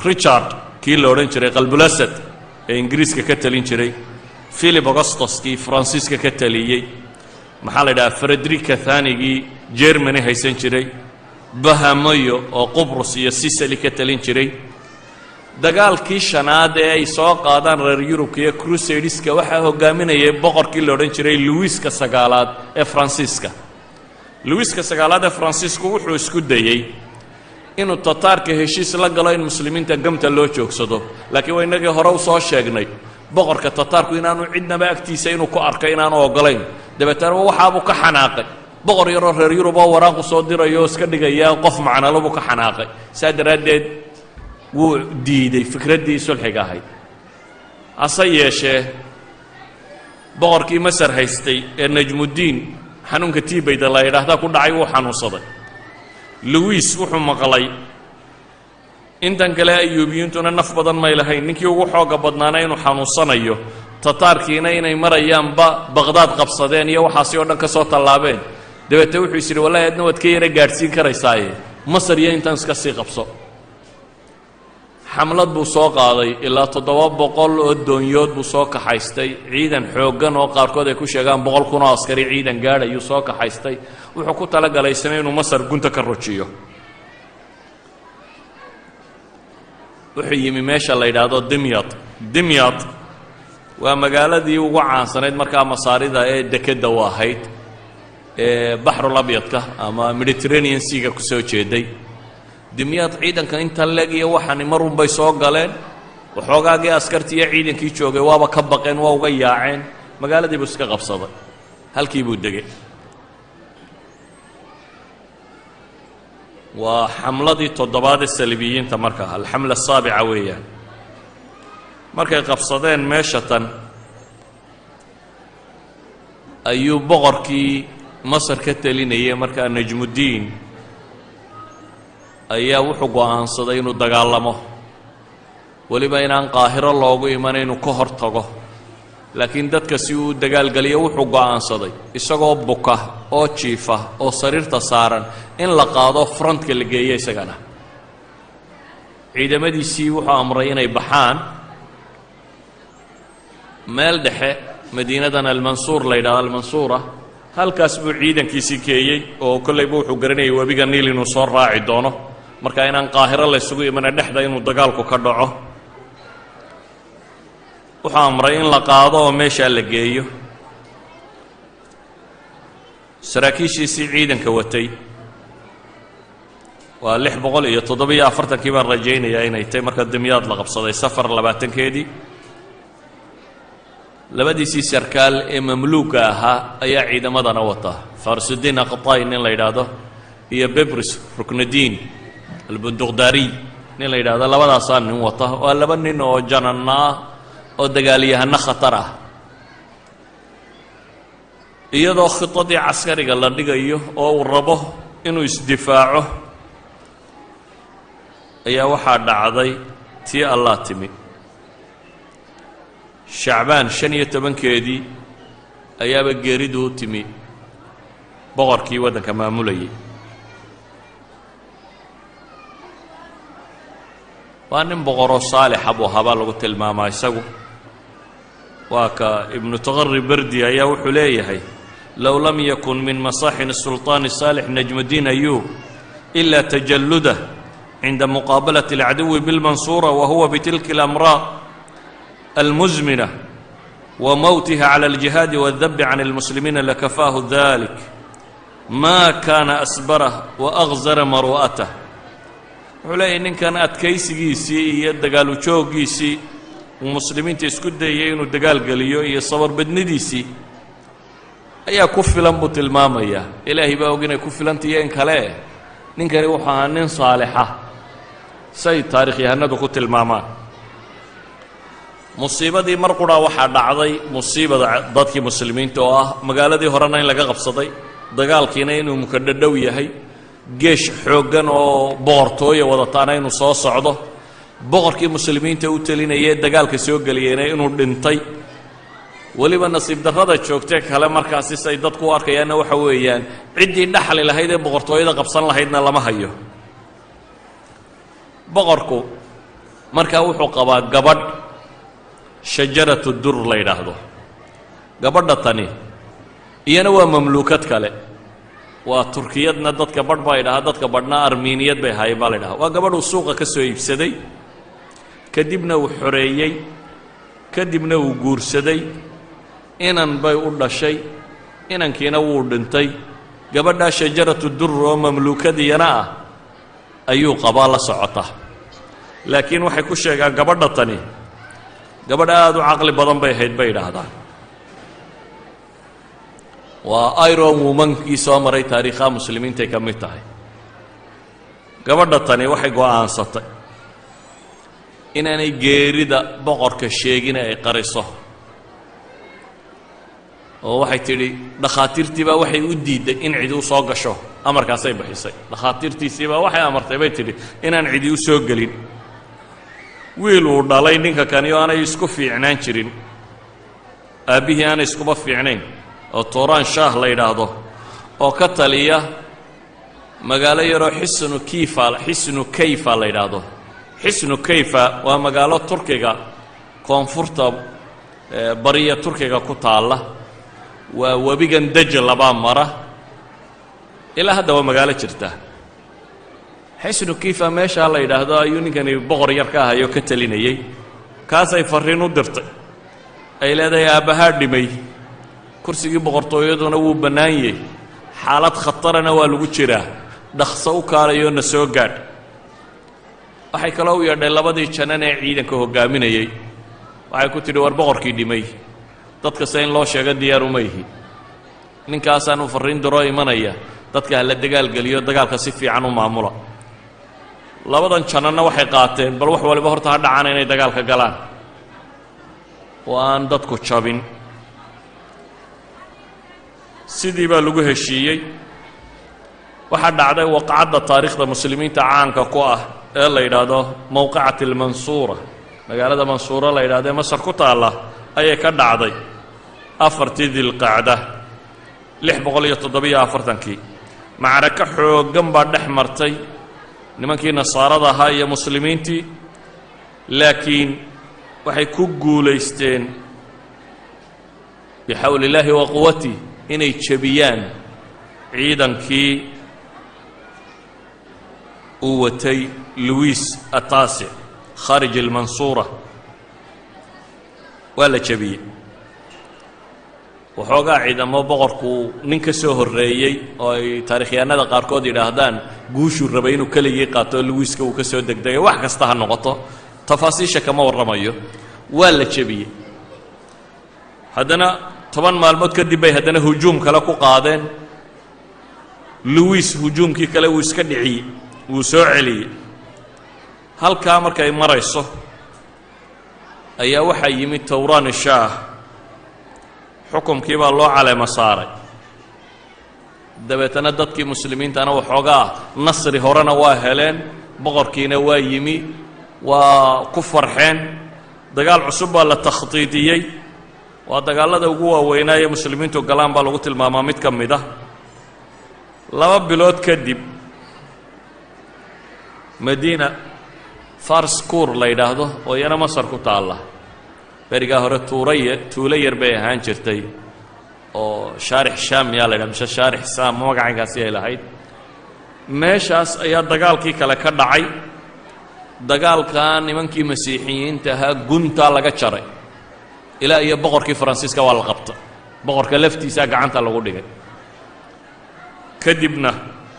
Richard kii la odhan jiray Qalbulasad ee Ingiriiska ka talin jiray, Philip Augustus kii Faransiiska ka taliyey, maxaa la yidhaha, Frederica thanigii Germany haysan jiray. Bahamoyo oo Qubrus iyo Sisali ka talin jiray. Dagaalkii shanaad ee ay soo qaadaan reer Yurubka iyo Crusadeska waxaa hogaaminayay boqorkii la odhan jiray Luwiska sagaalaad ee Faransiiska. Luwiska sagaalaad ee Faransiisku wuxuu isku dayey inuu Tataarka heshiis la galo in Muslimiinta gamta loo joogsado, laakiin waa innagii hore usoo sheegnay boqorka Tataarku inaanu cidnaba agtiisa inuu ku arko inaanu ogolayn. Dabeetana waxaabuu ka xanaaqay boqor yaroo reer Yurub oo waraaqu soo dirayo oo iska dhigaya qof macnalo buu ka xanaaqay. Saa daraaddeed wuu diiday fikraddii sulxiga ahayd. Hase yeeshee boqorkii Masar haystay ee Najmuddiin xanuunka tiibayda la yidhaahdaa ku dhacay, wuu xanuunsaday. Luwis wuxuu maqlay intan kale Ayuubiyiintuna naf badan may lahayn, ninkii ugu xoogga badnaana inuu xanuunsanayo, Tataarkiina inay marayaanba Baqhdaad qabsadeen iyo waxaasi oo dhan ka soo tallaabeen. Dabeete wuxuu is yidhi, "Wallahi adna waad ka yara gaadhsiin karaysaaye, Masar iyo intaan iska sii qabso." Xamlad buu soo qaaday, ilaa 700 oo doonyood buu soo kaxaystay, ciidan xooggan oo qaarkood ay ku sheegaan 100,000 oo askari ciidan gaadhayuu soo kaxaystay. Wuxuu ku talagalay isna inuu Masar gunta ka rojiyo. Wuxuu yimi meesha la yidhaahdo Dimyad. Dimyad waa magaaladii ugu caansanayd markaa Masaarida ee dekedda u ahayd ee Baxrul Abyadka ama Mediterranean Seaga ku soo jeeday. Dimyaad ciidanka inta leg iyo waxani marunbay soo galeen. Waxoogaagii askartii iyo ciidankii joogay waaba ka baqeen, waa uga yaaceen. Magaaladii buu iska qabsaday, halkii buu degay. Waa xamladii toddobaad ee saliibiyiinta markaa, alxamla asaabica weeyaan. Markay qabsadeen meesha tan ayuu boqorkii Masar ka telinayay markaa Najmuddiin ayaa wuxuu go'aansaday inuu dagaalamo, weliba inaan Qaahiro loogu iman inuu ka hor tago. Laakiin dadka si uu dagaalgeliyo wuxuu go'aansaday isagoo buka oo jiifa oo sariirta saaran in la qaado, frontka la geeyo isagana. Ciidamadiisii wuxuu amray inay baxaan. Meel dhexe madiinadan Almansuur la yidhahdo, Almansuura, halkaas buu ciidankiisii keeyey, oo kollayba wuxuu garanayay webiga Niil inuu soo raaci doono, marka inaan Qaahiro laysugu imana, dhexda inuu dagaalku ka dhaco. Wuxuu amray in la qaado oo meeshaa la geeyo. Saraakiishiisii ciidanka watay waa 647-kii baan rajaynayaa inay tahay marka Dimyaad la qabsaday, Safar 20-keedii. Labadiisii sarkaal ee mamluuga ahaa ayaa ciidamadana wata, Farisudiin Aqtay nin la yidhaahdo iyo Bebris Ruknadiin Albunduqdaariy nin la yidhahdo. Labadaasaa nin wata. Waa laba nin oo jananna ah oo dagaalyahano khatar ah. Iyadoo khidadii caskariga la dhigayo oo uu rabo inuu isdifaaco ayaa waxaa dhacday tii Allah timi. Shacbaan 15-keedii ayaaba geeridu u timi boqorkii waddanka maamulayay. Waa nin boqoroo saalixa buu ahaa baa lagu tilmaamaa isagu. Waa ka Ibnu Taqari Berdi ayaa wuxuu leeyahay, low lam yakun min masaaxin الsulطaan saalix Najmudiin Ayuub إila tajalludah cinda muqaabalati اlcaduwi biاlmansuura wa huwa bitilka اlamraad almuzmina wa mowtiha clى اljihaadi wاdabi can اlmuslimiina lakafaahu dalik ma kaana asbarah wa akhzara maru'atah. Wuxuu leeyahay ninkan adkaysigiisii iyo dagaalu jooggiisii uu muslimiinta isku dayay inuu dagaal geliyo iyo sabarbadnidiisii ayaa ku filan buu tilmaamayaa. Ilaahay baa og inay ku filantahiyo in kale. Ninkani wuxuu ahaa nin saalixa, say taarikhyahanadu ku tilmaamaan. Musiibadii mar qurhaa waxaa dhacday musiibada dadkii muslimiinta oo ah magaaladii horena in laga qabsaday, dagaalkiina inuu mukadhadhow yahay, geesh xooggan oo boqortooya wadataana inuu soo socdo, boqorkii muslimiinta u telinayee dagaalka soo geliyeyna inuu dhintay. Weliba nasiib darrada joogtee kale markaasi say dadku u arkayaanna waxa weeyaan ciddii dhaxli lahayd ee boqortooyada qabsan lahaydna lama hayo. Boqorku markaa wuxuu qabaa gabadh Shajaratu Dur la yidhaahdo. Gabadha tani iyana waa mamluukad kale, Waa Turkiyadna dadka badh baa idhahaa, dadka badhna Armiiniyad bay ahaayeen baa la idhahaa. Waa gabadh uu suuqa ka soo iibsaday, kadibna uu xoreeyey, kadibna uu guursaday. Inan bay u dhashay, inankiina wuu dhintay. Gabadhaa Shajaratu Dur oo mamluukadiyana ah ayuu qabaa la socota. Laakiin waxay ku sheegaan gabadha tani gabadh aada u caqli badan bay ahayd, bay idhaahdaan. Waa iron womankii soo maray taariikhaha muslimiintay ka mid tahay. Gabadha tani waxay go'aansatay inaanay geerida boqorka sheegina ay qariso, oo waxay tidhi dhakhaatiirtii baa waxay u diidday in cidi u soo gasho. Amarkaasay bixisay. Dhakhaatiirtiisii baa waxay amartay, bay tidhi, inaan cidi u soo gelin. Wiil uu dhalay ninka kani oo aanay isku fiicnaan jirin, aabbihii aanay iskuba fiicnayn, oo Tooraan Shaah la yidhaahdo, oo ka taliya magaalo yaroo Xisnu Kiifa, Xisnu Kayfa la yidhaahdo. Xisnu Kayfa waa magaalo Turkiga koonfurta bariya Turkiga ku taalla. Waa webigan Dajlabaa mara. Ilaa hadda waa magaalo jirta. Xisnu Kiifa meeshaa la yidhaahdo ayuu ninkani boqor yar ka ahayo, ka talinayey. Kaasay farriin u dirtay, ay leedahay: "Aabbahaa dhimay, kursigii boqortooyaduna wuu bannaanyey, xaalad khatarana waa lagu jiraa, dhaqso u kaalayoo na soo gaadh." Waxay kaloo u yeedhay labadii janan ee ciidanka hoggaaminayey. Waxay ku tidhi: "War boqorkii dhimay, dadkasta in loo sheego diyaar uma ihi. Ninkaasaan u farriin diroo imanaya, dadka hala dagaalgeliyo, dagaalka si fiican u maamula." Labadan jananna waxay qaateen bal wax waliba horta ha dhacaan inay dagaalka galaan oo aan dadku jabin. Sidii baa lagu heshiiyey. Waxaa dhacday waqcadda taariikhda muslimiinta caanka ku ah ee la yidhaahdo Mowqicat Almansuura. Magaalada Mansuura la yidhahdo ee Masar ku taalla ayay ka dhacday 4-tii Dilqacda 647-kii. Macrako xooggan baa dhex martay nimankii nasaarada ahaa iyo muslimiintii, laakiin waxay ku guulaysteen bixawli illaahi wa quwatih inay jebiyaan ciidankii uu watay Luwis Ataasic. Khaarij almansuura waa la jebiyey. Waxoogaa ciidamo boqorku nin ka soo horreeyey, oo ay taarikhyahanada qaarkood yidhaahdaan guushuu rabay inuu keligii qaato, Luwiska uu ka soo degdegay, wax kasta ha noqoto, tafaasiisha kama warramayo, waa la jebiyey. Haddana 10 maalmood kadib bay haddana hujuum kale ku qaadeen. Luwis hujuumkii kale wuu iska dhiciyey, wuu soo celiyey. Halkaa markay marayso ayaa waxaa yimid Towran Shaah. Xukumkii baa loo caleemo saaray. Dabeetana dadkii muslimiintana waxoogaa nasri horena waa heleen, boqorkiina waa yimi, waa ku farxeen. Dagaal cusub baa la takhtiidiyey. Waa dagaallada ugu waaweynaa ee muslimiintu galaan baa lagu tilmaamaa mid ka mid ah. 2 bilood kadib, madiina Farskur la yidhaahdo oo iyana Masar ku taalla, berigaa hore tuuraye tuulo yar bay ahaan jirtay oo Shaarix Shaam yaa la yidhaha mise Shaarix Saam, magacankaasi ay lahayd. Meeshaas ayaa dagaalkii kale ka dhacay. Dagaalkaa nimankii masiixiyiinta ahaa guntaa laga jaray, ilaa iyo boqorkii Faransiiska waa la qabta, boqorka laftiisaa gacanta lagu dhigay. Kadibna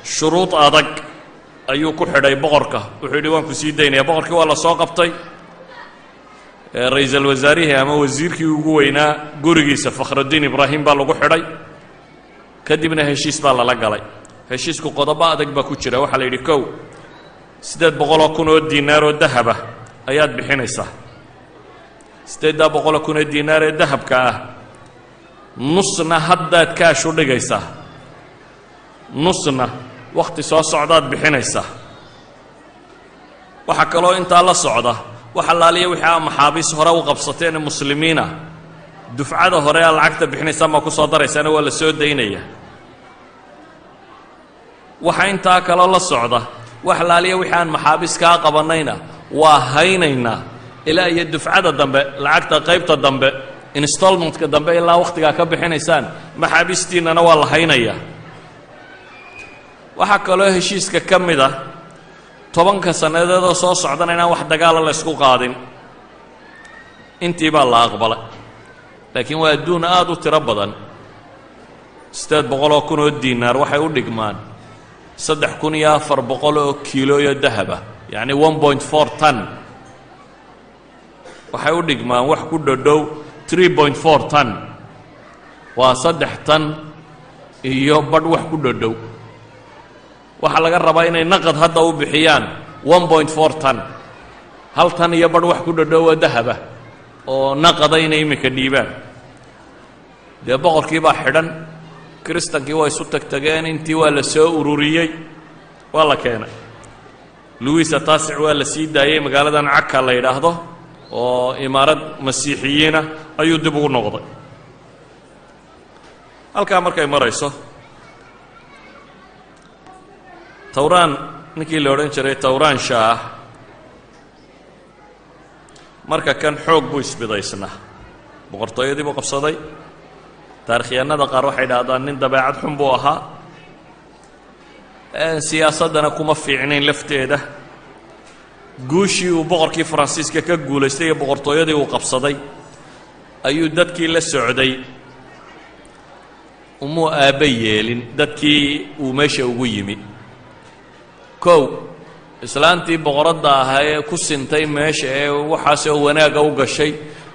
shuruud adag ayuu ku xidhay boqorka. Wuxuu yidhi: "Waan ku sii daynaya." Boqorkii waa la soo qabtay. Ra-iisul wasaarihii ama wasiirkii ugu weynaa gurigiisa, Fakhrudiin Ibraahim, baa lagu xidhay. Kadibna heshiis baa lala galay. Heshiisku qodobo adag baa ku jira. Waxaa la yidhi: kow, 800,000 oo diinaar oo dahaba ayaad bixinaysaa. 800,000 ee diinaar ee dahabka ah, nusna haddaad kaash u dhigaysaa, nusna wakhti soo socdaad bixinaysaa. Waxaa kaloo intaa la socda, wax allaaliya wixii aa maxaabiis hore u qabsateen muslimiina, dufcada hore aa lacagta bixinaysaan baa ku soo daraysaana, waa la soo daynaya. Waxaa intaa kaloo la socda, wax allaaliya wixii aan maxaabiis kaa qabannayna waa haynaynaa ilaa iyo dufcada dambe, lacagta qaybta dambe, installmentka dambe, ilaa wakhtigaa ka bixinaysaan maxaabiistiinnana waa la haynayaa. Waxaa kaloo heshiiska ka mid ah 10-ka sannadeedoo soo socdana inaan wax dagaala la ysku qaadin. Intii baa la aqbalay, laakiin waa adduun aada u tiro badan. 800,000 oo diinaar waxay u dhigmaan 3,400 oo kiilooyo dahaba, yacni 1.4 ton. Waxay u dhigmaan wax ku dhodhow 3.4 ton, waa 3 tan iyo badh wax ku dhodhow. Waxaa laga rabaa inay naqad hadda u bixiyaan 1.4 ton, 1 tan iyo badh wax ku dhodhow oo dahaba oo naqada inay iminka dhiibaan. Dee boqorkii baa xidhan, kiristankii waa isu tagtageen, intii waa la soo ururiyey, waa la keenay. Louis Ataasic waa la sii daayey. Magaaladan Caka la yidhaahdo oo imaarad masiixiyiina ayuu dib ugu noqday. Halkaa markay marayso, Tawraan ninkii la odhan jiray, Tawraan Shaah, marka kan xoog buu isbidaysnaa, boqortooyadii buu qabsaday. Taarikhyahanada qaar waxay idhahdaan nin dabeecad xun buu ahaa, siyaasaddana kuma fiicnayn lafteeda. Guushii uu boqorkii Faransiiska ka guulaystay iyo boqortooyadii uu qabsaday ayuu dadkii la socday umuu aabba yeelin. Dadkii uu meesha ugu yimi, kow, islaantii boqoradda ahaa ee ku sintay meesha ee waxaasoo wanaagga u gashay,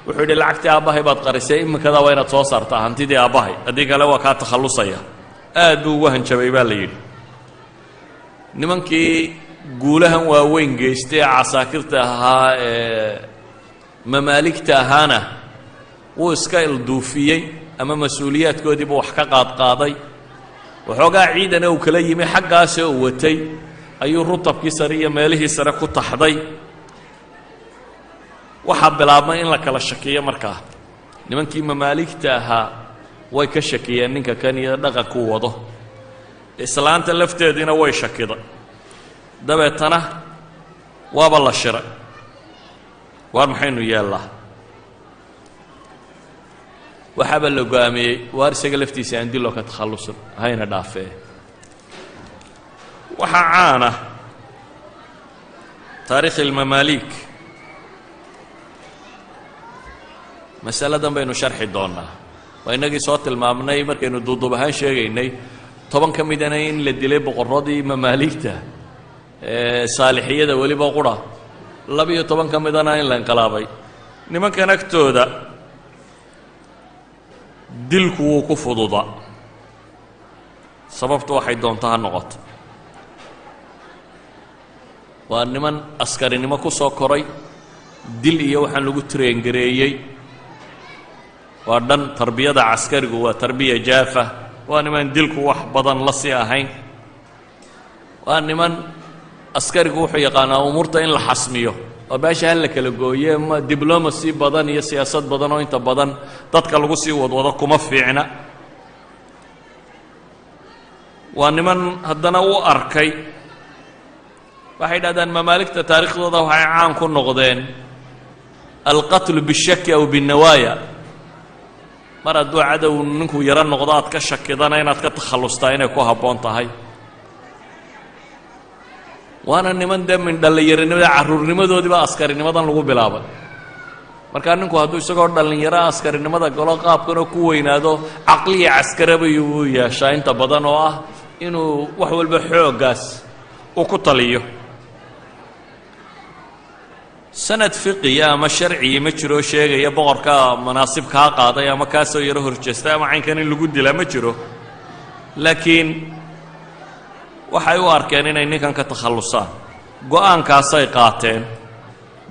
wuxuu yidhi: "Lacagtii aabbahay baad qarisay, iminkadaa waa inaad soo saartaa hantidii aabbahay, haddii kale waa kaa takhallusaya." Aad buu ugu hanjabay baa la yidhi. Nimankii guulahan waaweyn geystay ee casaakirta ahaa ee mamaaligta ahaana wuu iska ilduufiyey ama mas-uuliyaadkoodiibuu wax ka qaadqaaday. Waxoogaa ciidana uu kala yimi xaggaasoo uu watay ayuu rutabkii sare iyo meelihii sare ku taxday. Waxaa bilaabmay in la kala shakiyo. Markaa nimankii mamaaligta ahaa way ka shakiyeen ninka kan iyo dhaqankuu wado. Islaanta lafteediina way shakiday. Dabeetana waaba la shiray: "Waar maxaynu yeellaa?" Waxaaba la go-aamiyey: "Waar isaga laftiisa aan diloo ka takhallusin, hayna dhaafee." Waxaa caana taarikh ilmamaaliik. Masaladan baynu sharxi doonnaa. Waa innagii soo tilmaamnay markaynu duuduub ahaan sheegaynay 10 ka midana in la dilay boqorradii mamaaligta saalixiyada weliba qura, 12 ka midana in la inqilaabay. Nimankan agtooda dilku wuu ku fududa, sababtu waxay doonto ha noqoto. Waa niman askarinimo ku soo koray, dil iyo waxaan lagu train-gareeyey. Waa dhan tarbiyada caskarigu waa tarbiya jaafa. Waa niman dilku wax badan la sii ahayn. Waa niman askarigu wuxuu yaqaanaa umuurta in la xasmiyo oo meesha hal la kala gooye. Ma diblomacy badan iyo siyaasad badan oo inta badan dadka lagu sii wadwado kuma fiicna. Waa niman haddana u arkay, waxay dhahdaan mamaaligta taarikhdooda waxay caan ku noqdeen alqatlu bishaki aw binnawaaya. Mar hadduu cadow ninku yaro noqdo aad ka shakidana, inaad ka takhallustaa inay ku habboon tahay. Waana niman dee min dhallinyaronimada, carruurnimadoodiiba askarinimadan lagu bilaabay. Markaa ninku hadduu isagoo dhallinyaro askarinimada galo, qaabkanoo ku weynaado, caqliya caskarabay uu yeeshaa inta badan, oo ah inuu wax walba xooggaas uu ku taliyo. Sanad fiqiya ama sharciyi ma jiro sheegaya boqorka manaasib kaa qaaday ama kaasoo yaro horjeestay ama caynkan in lagu dilaa, ma jiro. Laakiin waxay u arkeen inay ninkan ka takhallusaan, go-aankaasay qaateen.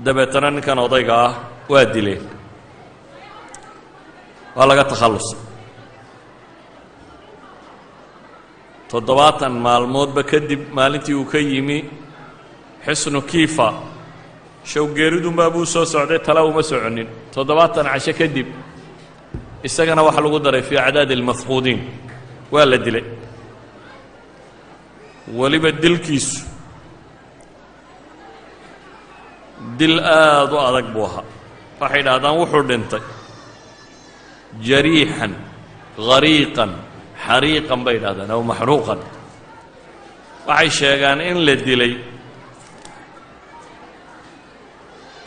Dabeetana ninkan odayga ah waa dileen, waa laga takhallusay. 70 maalmoodba kadib, maalintii uu ka yimi Xisnu Kifa, showgeeridunbaa buu soo socday, tala uma soconin. 70 casho kadib isagana waxaa lagu daray fii acdaadi almafquudiin, waa la dilay. Weliba dilkiisu dil aada u adag buu ahaa. Waxay idhahdaan wuxuu dhintay jariixan, hariiqan, xariiqan bay idhahdaan, aw maxruuqan. Waxay sheegaan in la dilay,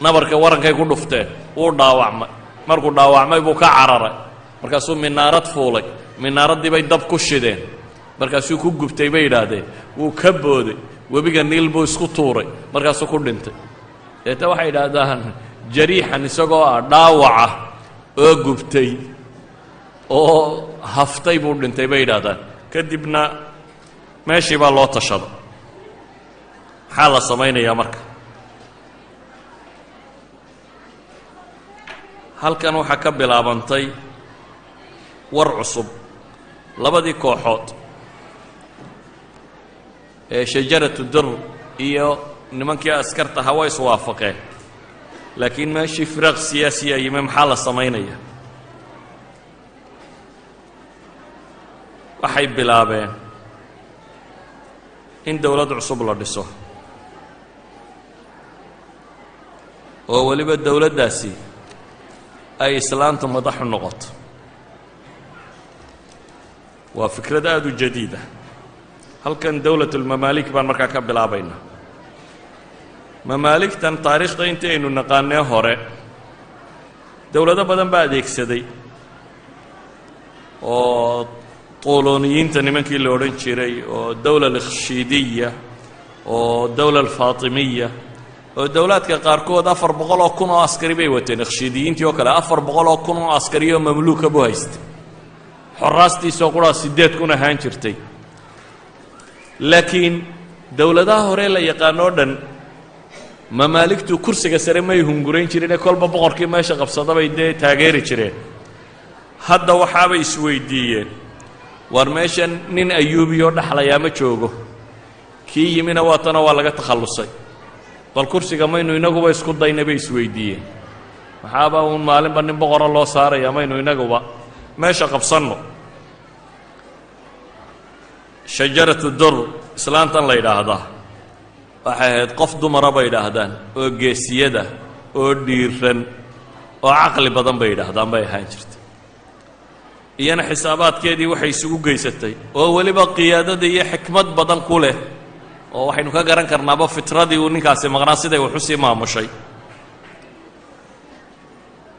nabarka warankay ku dhufteen, wuu dhaawacmay. Markuu dhaawacmay buu ka cararay, markaasuu minaarad fuulay, minaaraddii bay dab ku shideen, markaasuu ku gubtay bay yidhaahdeen. Wuu ka booday, webiga Niil buu isku tuuray, markaasuu ku dhintay. Deeta waxay yidhaahdaan jariixan, isagoo ah dhaawaca oo gubtay oo haftay buu dhintay bay yidhaahdaan. Kadibna meeshii baa loo tashada. Maxaa la samaynayaa marka? Halkan waxaa ka bilaabantay war cusub. Labadii kooxood ee shajaratu dir iyo nimankii askarta ahaa waa iswaafaqeen, laakiin meeshii firaaq siyaasiya yimi. Maxaa la samaynaya? Waxay bilaabeen in dowlad cusub la dhiso, oo weliba dowladdaasi ay islaantu madaxu noqoto. Waa fikrad aada u jadiida. Halkan dowlatulmamaalik baan markaa ka bilaabaynaa. Mamaaligtan taariikhda intii aynu naqaanee hore dowlado badan baa adeegsaday, oo tuuloniyiinta nimankii la odhan jiray, oo dowla alikhshiidiya, oo dowla alfaatimiya, oo dowlaadka qaarkood 400,000 oo askari bay wateen. Ikhshiidiyiintii oo kale 400,000 oo askari oo mamluuka buu haystay, xoraastiisoo quraa 8,000 ahaan jirtay. Laakiin dowladaha hore la yaqaanoo dhan mamaaligtu kursiga sare may hungurayn jirine, kolba boqorkii meesha qabsadabay dee taageeri jireen. Hadda waxaabay isweydiiyeen, war meeshan nin Ayuubiyoo dhaxlayaa ma joogo, kii yimina waatana waa laga takhallusay, bal kursiga maynu inaguba isku dayna bay isweydiiyeen. Maxaaba uun maalinba nin boqora loo saaraya, maynu inaguba meesha qabsanno? Shajaratu dur, islaantan la yidhaahdaa waxay ahayd qof dumara bay yidhaahdaan, oo geesiyada oo dhiiran oo caqli badan bay yidhaahdaan bay ahaan jirtay. Iyana xisaabaadkeedii waxay isugu geysatay, oo weliba qiyaadada iyo xikmad badan ku leh, oo waxaynu ka garan karnaaba fitradii uu ninkaasi maqnaa siday wax u sii maamushay.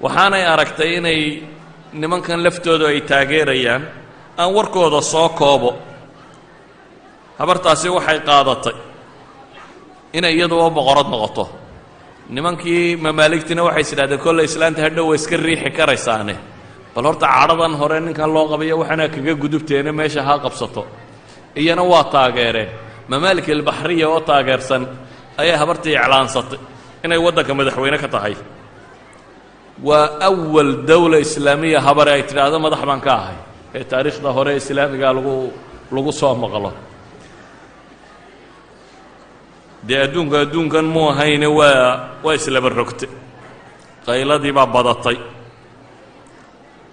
Waxaanay aragtay inay nimankan laftoodu ay taageerayaan. Aan warkooda soo koobo, habartaasi waxay qaadatay inay iyaduba boqorad noqoto. Nimankii mamaaligtina waxay is idhahdeen, kolley islaanta hadhow way iska riixi karaysaane, bal horta cadhadan hore ninkan loo qabayo waxaana kaga gudubteene meesha ha qabsato. Iyana waa taageereen. Mamaalik albaxriya oo taageersan ayay habartii iclaansatay inay waddanka madaxweyne ka tahay. Waa awal dowla islaamiya habare ay tidhaahdo madax baan ka ahay ee taariikhda hore islaamigaa lagu soo maqlo. Dee adduunku adduunkan muu ahayne, waa islaba rogte, qayladii baa badatay,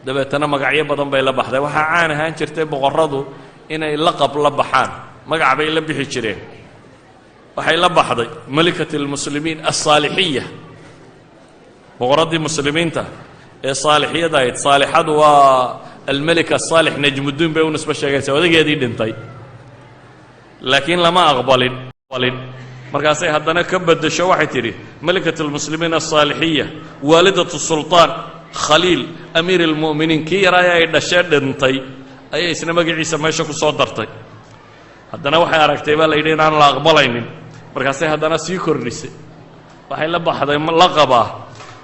dabeetana magacyo badan bay la baxday. Waxaa caan ahaan jirtay boqorradu inay laqab la baxaan, magac bay la bixi jireen. Waxay la baxday malikat almuslimiin alsaalixiya, boqorraddii muslimiinta ee saalixiyada ahayd. Saalixadu waa almelik asaalix Najmuddiin bay u nisbo sheegaysaa, odageedii dhintay, laakiin lama aqbalin. Markaasay haddana ka beddesho, waxay tidhi malikat almuslimiin alsaalixiya, waalidat sulطaan Khaliil amiir almu'miniin. Kii yaraaya ay dhashee dhintay ayay isna magaciisa meesha ku soo dartay. Haddana waxay aragtay baa la yidhi inaan la aqbalaynin, markaasay haddana sii kordhisay, waxay la baxday laqabaa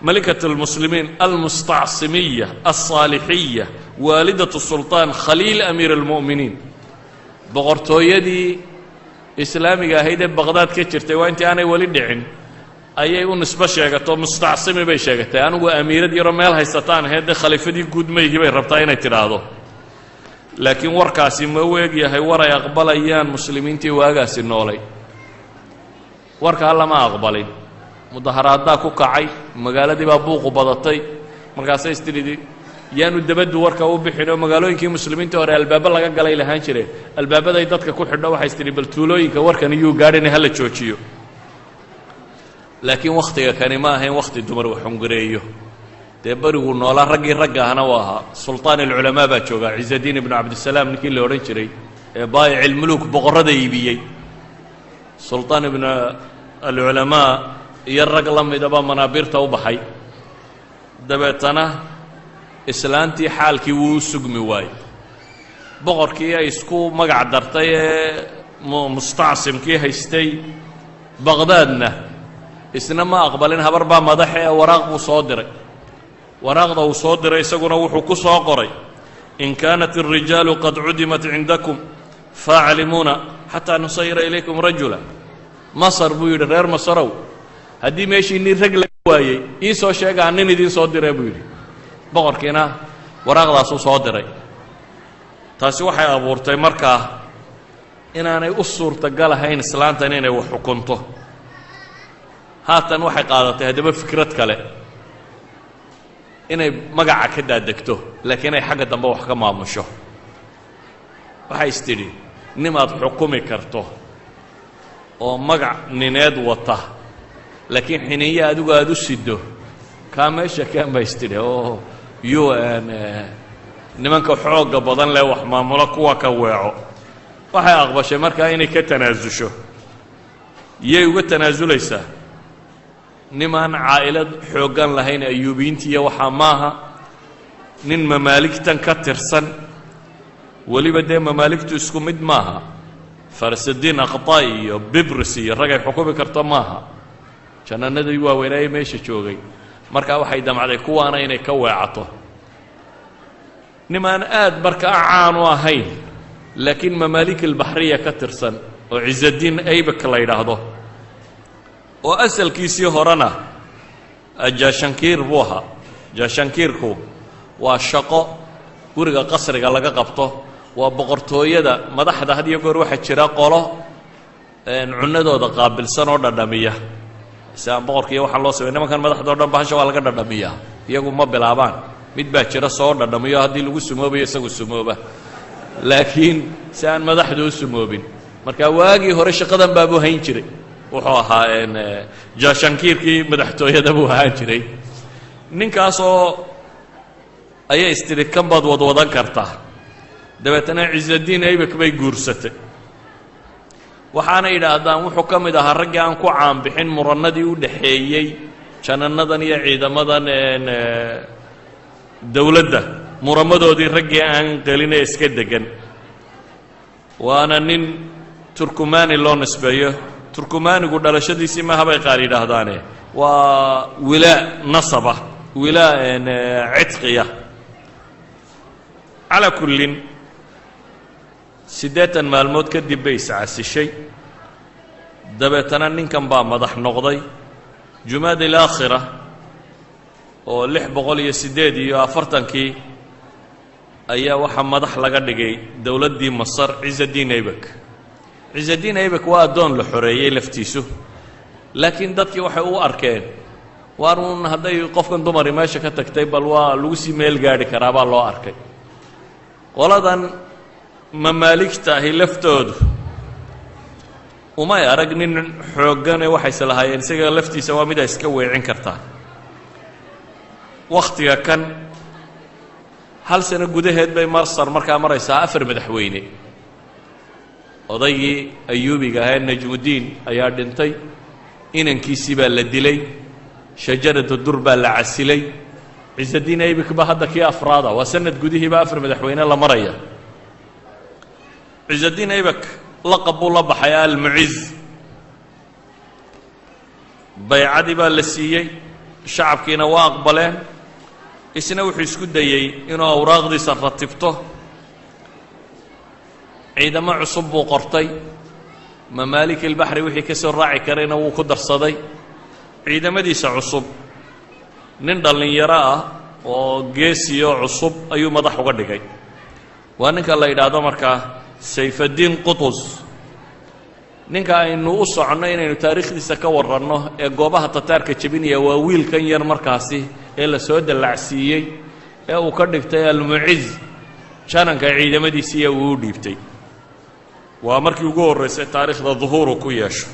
malikat almuslimiin almustacsimiya alsaalixiya, waalidat sulطaan Khaliil amiir almu'miniin. Boqortooyadii islaamiga ahayd ee Baqdaad ka jirtay waa intii aanay weli dhicin ayay u nisbo sheegato, mustacsimi bay sheegatay. Anigu amiirad yaroo meel haysataan ahayd, dee khaliifadii guud mayhi bay rabtaa inay tidhaahdo. Laakiin warkaasi ma u eg yahay war ay aqbalayaan muslimiintii waagaasi noolay? Warkaa lama aqbalin. Mudaharaaddaa ku kacay, magaaladii baa buuqu badatay. Markaasay istidhi yaanu dabaddu warka u bixin, oo magaalooyinkii muslimiinta hore albaabo laga galay lahaan jireen, albaabaday dadka ku xidho. Waxay istidhi bal tuulooyinka warkan iyuu gaadhina hala joojiyo. Laakiin wakhtiga kani ma ahayn wakhti dumar wax hungureeyo. Dee beriguu noolaa raggii ragga ahna u ahaa sulطaan alculamaa baa joogaa, Ciزadiin ibnu Cabdisalaam ninkii la odhan jiray ee baayic ilmuluuk, boqorrada iibiyey. Sulطaan ibnu alculamaa iyo rag la midaba manaabiirta u baxay. Dabeetana islaantii xaalkii wuu u sugmi waayey. Boqorkii ay isku magac dartay ee mustacsimkii haystay Baqdaadna isna ma aqbalin. Habar baa madaxe ee waraaq buu soo diray. Waraaqda uu soo diray isaguna wuxuu ku soo qoray: "In kaanat الrijaalu qad cudimat cindakum faaclimuuna xataa nusayira ilaykum rajula." Masar, buu yidhi, reer Masarow, haddii meeshii nin rag laga waayey, ii soo sheegaa, nin idiin soo diree, buu yidhi. Boqorkiina waraaqdaasuu soo diray. Taasi waxay abuurtay markaa inaanay u suurtagal ahayn islaantan inay wax xukunto. Haatan waxay qaadatay haddaba fikrad kale, inay magaca ka daadegto, laakiin ay xagga dambe wax ka maamusho. Waxay is tidhi, nimaad xukumi karto oo magac nineed wata, laakiin xiniinyo adigu aada u sido, kaa meesha keen, ba is tidhi, oo UN nimanka xoogga badan leh wax maamulo kuwa ka weeco. Waxay aqbashay markaa inay ka tanaasusho. Yay uga tanaasulaysaa? Nimaan caa'ilad xooggan lahayn, Ayuubiyiintiiyo waxaa maaha, nin mamaaligtan ka tirsan. Weliba dee mamaaligtu isku mid maaha. Farasidiin Aqta iyo Bibris iyo ragay xukumi karto maaha, jannanadii waaweynaaye meesha joogay. Markaa waxay damcday kuwaana inay ka weecato. Nimaan aad markaa caan u ahayn, laakiin Mamaalik Albaxriya ka tirsan, oo Ciزaddiin Aybak la yidhaahdo, oo asalkiisii horena jaashankiir buu ahaa. Jaashankiirku waa shaqo guriga qasriga laga qabto, waa boqortooyada madaxda. Had iyo goor waxaa jira qolo cunadooda qaabilsan oo dhadhamiya, si aan boqorka iyo waxaan loo samey. Nimankan madaxda o dhan bahasha waa laga dhadhamiyaa, iyagu ma bilaabaan. Mid baa jira soo dhadhamiyo, haddii lagu sumoobayo isagu sumooba, laakiin si aan madaxdu u sumoobin. Marka waagii hore shaqadan baabuu hayn jiray, wuxuu ahaa jaashankiirkii madaxtooyada buu ahaan jiray. Ninkaasoo ayay istidhi, kan baad wadwadan kartaa. Dabeetana Ciزaddiin Aybak bay guursatay. Waxaana yidhaahdaan wuxuu ka mid ahaa raggii aan ku caanbixin murannadii u dhaxeeyey janannadan iyo ciidamadan dowladda, muramadoodii raggii aan gelin ee iska degan. Waana nin Turkumani loo nisbeeyo. Turkumanigu dhalashadiisii maaha, bay qaar yidhaahdaane, waa wilaa nasaba, wilaa cidqiya. Calaa kullin, 80 maalmood kadib bay iscasishay. Dabeetana ninkan baa madax noqday. Jumaad alaakhira oo 648-kii ayaa waxaa madax laga dhigay dowladdii Masar Ciزaddiin Aybak. Ciزaddiin Aybak waa addoon la xoreeyey laftiisu, laakiin dadkii waxay u arkeen waar uun hadday qofkan dumari meesha ka tagtay, bal waa lagu sii meel gaadhi karaa baa loo arkay. Qoladan mamaaligta ahi laftoodu umay arag nin xooggane, waxayse lahaayeen isaga laftiisa waa mid ay iska weecin kartaa. Wakhtiga kan hal sano gudaheed bay Masar markaa maraysaa afar madaxweyne. Odaygii Ayuubiga ahaa Najmudiin ayaa dhintay, inankiisii baa la dilay, Shajaratu Dur baa la casilay, Ciزaddiin Aybik ba hadda kii afraada. Waa sanad gudihiiba afar madaxweyne la maraya. Ciزaddiin Aybak laqab buu la baxay, Almuciz. Baycadii baa la siiyey, shacabkiina waa aqbaleen. Isna wuxuu isku dayey inuu awraaqdiisa ratibto. Ciidamo cusub buu qortay, Mamaalik ilbaxri wixii ka soo raaci karayna wuu ku darsaday. Ciidamadiisa cusub nin dhallinyaro ah oo geesiyo cusub ayuu madax uga dhigay. Waa ninka la yidhaahdo markaa Sayfaddiin Qutus. Ninka aynu u soconno inaynu taariikhdiisa ka warranno ee goobaha Tataarka jebinaya waa wiilkan yar markaasi ee la soo dallacsiiyey ee uu ka dhigtay Almuciz, jananka ciidamadiisiiya uu u dhiibtay. Waa markii ugu horraysay taariikhda duhuuru ku yeesho.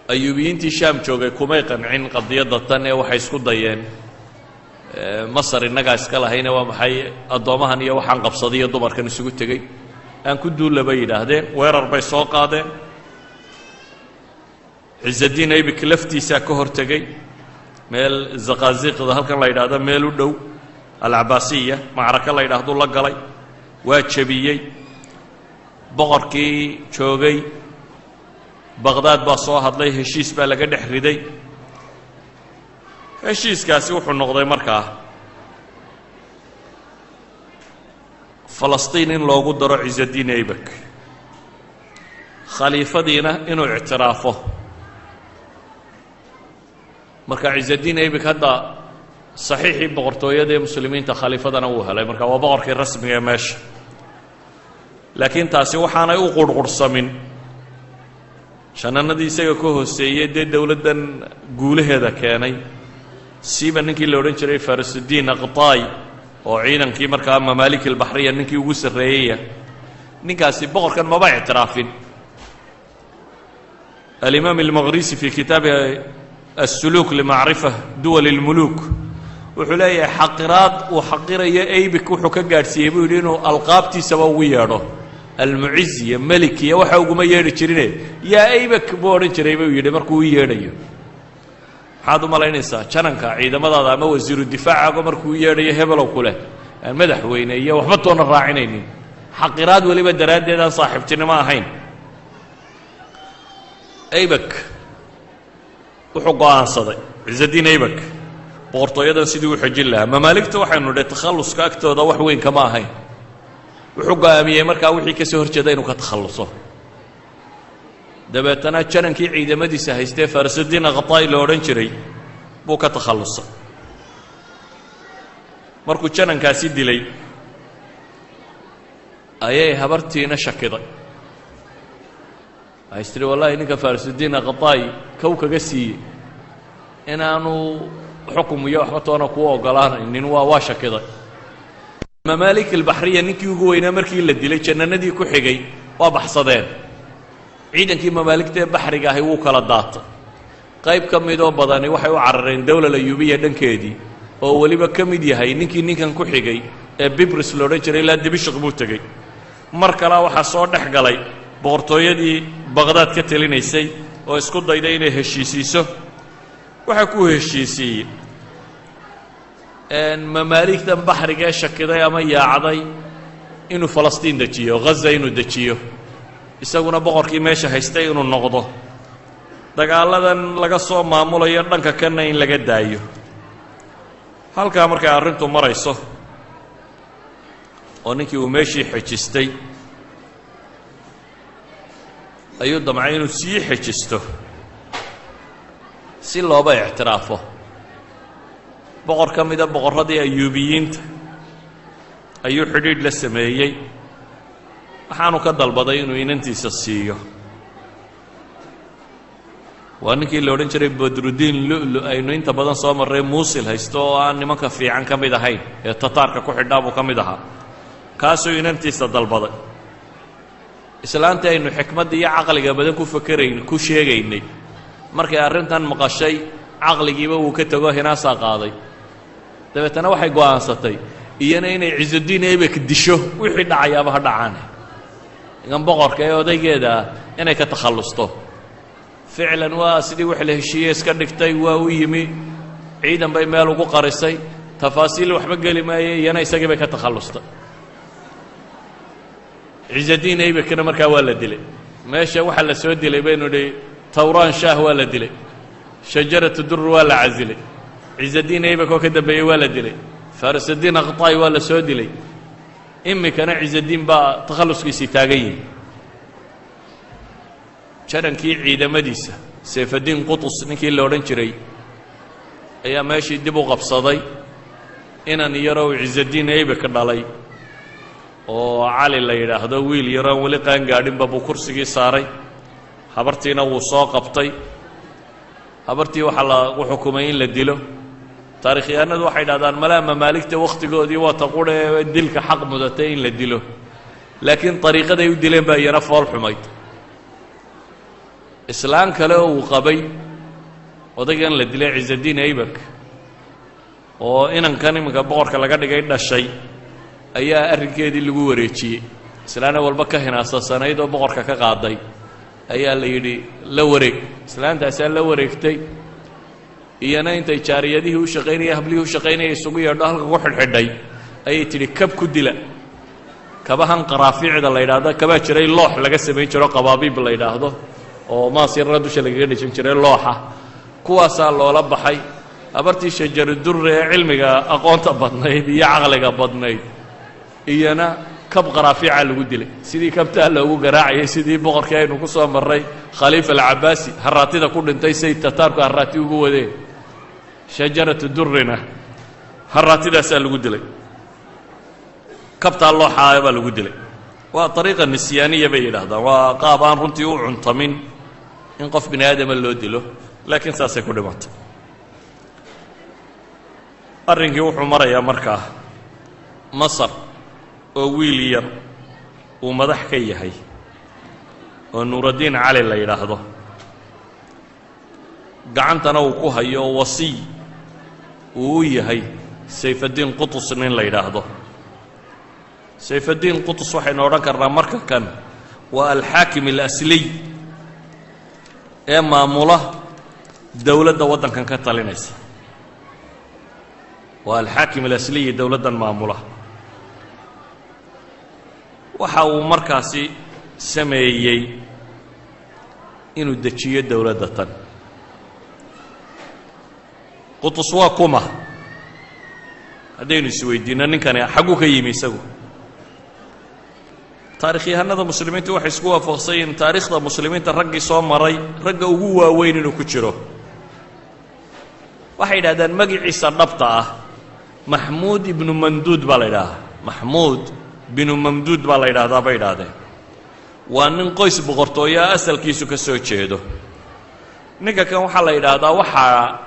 Ayuubiyiintii Shaam joogay kumay qancin qadiyadda tan ee waxay isku dayeen, Masar innagaa iska lahayne, waa maxay addoommahan iyo waxaan qabsaday iyo dumarkan isugu tegey? Aan ku duulla, bay yidhaahdeen. Weerar bay soo qaadeen. Ciزadiin Aybik laftiisaa ka hor tegey meel Zaqaaziiqda halkan la yidhaahdo, meel u dhow Alcabaasiya, macraka la yidhaahdu la galay, waa jebiyey. Boqorkii joogay Baqhdaad baa soo hadlay, heshiis baa laga dhex riday. Heshiiskaasi wuxuu noqday markaa Falastiin in loogu daro Ciزadiin Aybak, khaliifadiina inuu ictiraafo. Marka Ciزadiin Aybak hadda saxiixii boqortooyada ee muslimiinta khaliifadana wuu helay, marka waa boqorkii rasmiga ee meesha. Laakiin taasi waxaanay u qurhqurhsamin jananadii isaga ka hooseeyey, dee dowladdan guulaheeda keenay, siiba ninkii la odhan jiray Farisudiin Aqtaay oo ciidankii markaa Mamaalik albaxriya ninkii ugu sarreeyeyah. Ninkaasi boqorkan maba ictiraafin. Alimaam almaqrisi fii kitaabi asuluuk limacrifa duwal اlmuluuk wuxuu leeyahay xaqiraad uu xaqirayo Aybik wuxuu ka gaadhsiiyey, buu yidhi, inuu alqaabtiisaba ugu yeedho, almuciz iyo melik iyo waxa uguma yeedhi jirine, yaa Aybak buu odhan jiray, buu yidhi, markuu u yeedhayo. Maxaad u malaynaysaa jananka ciidamadaada ama wasiiru difaacaaga markuu u yeedhayo hebelow ku leh, aan madaxweyne iyo waxba toona raacinaynin, xaqiraad weliba daraaddeed aan saaxiibtinimo ahayn? Aybak wuxuu go'aansaday, Ciزadiin Aybak, boqortooyadan sidii u xejin lahaa. Mamaaligta waxaynu nidhay takhalluska agtooda wax weyn kama ahayn. Wuxuu go'aamiyey markaa wixii ka soo hor jeeda inuu ka takhalluso. Dabeetana janankii ciidamadiisa haystee Farasudiin Aqtaay la odhan jiray buu ka takhallusay. Markuu janankaasi dilay ayay habartiina shakiday. Waxay is tidhi, wallahi ninka Farasudiin Aqtaay kow kaga siiyey inaanu xukum iyo waxba toona kuu ogolaanaynin. Waa shakiday. Mamaalik albaxriya ninkii ugu weynaa markii la dilay, jananadii ku xigay waa baxsadeen. Ciidankii mamaaligta ee baxriga ahi wuu kala daatay. Qayb ka midoo badani waxay u carareen dowlal Ayuubiya dhankeedii, oo weliba ka mid yahay ninkii ninkan ku xigay ee Bibris la odhan jiray, ilaa Dibishiq buu tegey. Mar kalea waxaa soo dhex galay boqortooyadii Baqhdaad ka telinaysay oo isku dayday inay heshiisiiso. Waxaa ku heshiisiiyey mamaaligtan baxriga ee shakiday ama yaacday inuu Falastiin dejiyo, Ghaza inuu dejiyo, isaguna boqorkii meesha haystay inuu noqdo, dagaaladan laga soo maamulayo dhanka kanna in laga daayo. Halkaa markay arrintu marayso oo ninkii uu meeshii xejistay, ayuu damcay inuu sii xejisto si looba ictiraafo. Boqor ka mida boqorradii Ayuubiyiinta ayuu xidhiidh la sameeyey, waxaanu ka dalbaday inuu inantiisa siiyo. Waa ninkii la odhan jiray Badrudiin Lu'lu aynu inta badan soo marray, Muusil haysto oo aan nimanka fiican ka mid ahayn ee Tataarka ku xidhaa buu ka mid ahaa. Kaasuu inantiisa dalbaday. Islaantii aynu xikmadda iyo caqliga badan ku fakerayn ku sheegaynay, markay arrintan maqashay, caqligiiba wuu ka tego, hinaasaa qaaday. Dabeetana waxay go'aansatay iyana inay Cizudiin Ebek disho, wixii dhacayaaba ha dhacaane, ninkan boqorka ee odaygeeda ah inay ka takhallusto. Ficlan waa sidii wax la heshiiye iska dhigtay, waa u yimi, ciidan bay meel ugu qarisay. Tafaasiil waxba geli maaye, iyana isagii bay ka takhallustay. Ciزadiin Aybekna markaa waa la dilay. Meesha waxaa la soo dilay baynu idhi Tawraan Shaah waa la dilay, Shajaratu Dur waa la casilay, Ciزadiin Aybek oo ka dambeeyey waa la dilay, Farisudiin Aqtaay waa la soo dilay, imikana Ciزadiin baa takhalluskiisii taagan yihi. Janankii ciidamadiisa Sayfadiin Qutus ninkii la odhan jiray ayaa meeshii dib u qabsaday. Inan yarow Ciزadiin Aybek dhalay oo Cali la yidhaahdo, wiil yaroon weli qaangaadhinba, buu kursigii saaray. Habartiina wuu soo qabtay. Habartii waxaa lagu xukumay in la dilo. Taarikhyahanadu waxay dhahdaan malaa mamaaligta wakhtigoodii waa ta qura ee dilka xaq mudatay in la dilo, laakiin dariiqaday u dileen baa iyana fool xumayd. Islaan kale oo uu qabay odaygan la dilay Ciزadiin Aybak oo inankan iminka boqorka laga dhigay dhashay ayaa arrinkeedii lagu wareejiyey. Islaana walba ka hinaasasanayd oo boqorka ka qaaday. Ayaa la yidhi la wareeg. Islaantaasaa la wareegtay. Iyana intay jaariyadihii u shaqaynaya, hablihii u shaqaynaya isugu yeedho, halka ku xidhxidhay, ayay tidhi kab ku dila. Kabahan qaraafiicda la yidhaahdo, kabaa jiray loox laga samayn jiro, qabaabiib la yidhaahdo, oo maas yarna dusha lagaga dhejin jiray looxa, kuwaasaa loola baxay. Habartii Shajarudurre ee cilmiga aqoonta badnayd iyo caqliga badnayd iyana kab qaraafiica lagu dilay, sidii kabtaa loogu garaacayay, sidii boqorkii aynu ku soo marray, Khaliifa Alcabaasi, haraatida ku dhintay, say Tataarku haraati ugu wadeen. Shajaratu Durrina haraatidaasaa lagu dilay, kabtaa looxaa baa lagu dilay. Waa ariiqa nisyaaniya bay yidhaahdaan, waa qaab aan runtii u cuntamin in qof bini aadama loo dilo, laakiin saasay ku dhimatay. Arrinkii wuxuu marayaa markaa Masar oo wiil yar uu madax ka yahay oo Nuuraddiin Cali la yidhaahdo, gacantana uu ku hayo, wasiy uu u yahay Sayfaddiin Qutus nin la yidhaahdo. Sayfaddiin Qutus waxaynu odhan karnaa marka kan waa alxaakim alasliy ee maamula dowladda waddankan ka talinaysa, waa alxaakim alasliyi dowladdan maamula. Waxa uu markaasi sameeyey inuu dejiyo dowladda tan. Qutus waa kuma? Haddaynu isweydiinno, ninkani xagguu ka yimi isagu? Taarikhyahanada muslimiintu waxay isku waafaqsan yihiin taariikhda muslimiinta raggii soo maray ragga ugu waaweyn inuu ku jiro. Waxay yidhahdaan magiciisa dhabta ah Maxmuud ibnu Mamduud baa la yidhahdaa, Maxmuud binu Mamduud baa la yidhahdaa bay idhaahdeen. Waa nin qoys boqortooyaa asalkiisu ka soo jeedo. Ninka kan waxaa la yidhaahdaa waxaa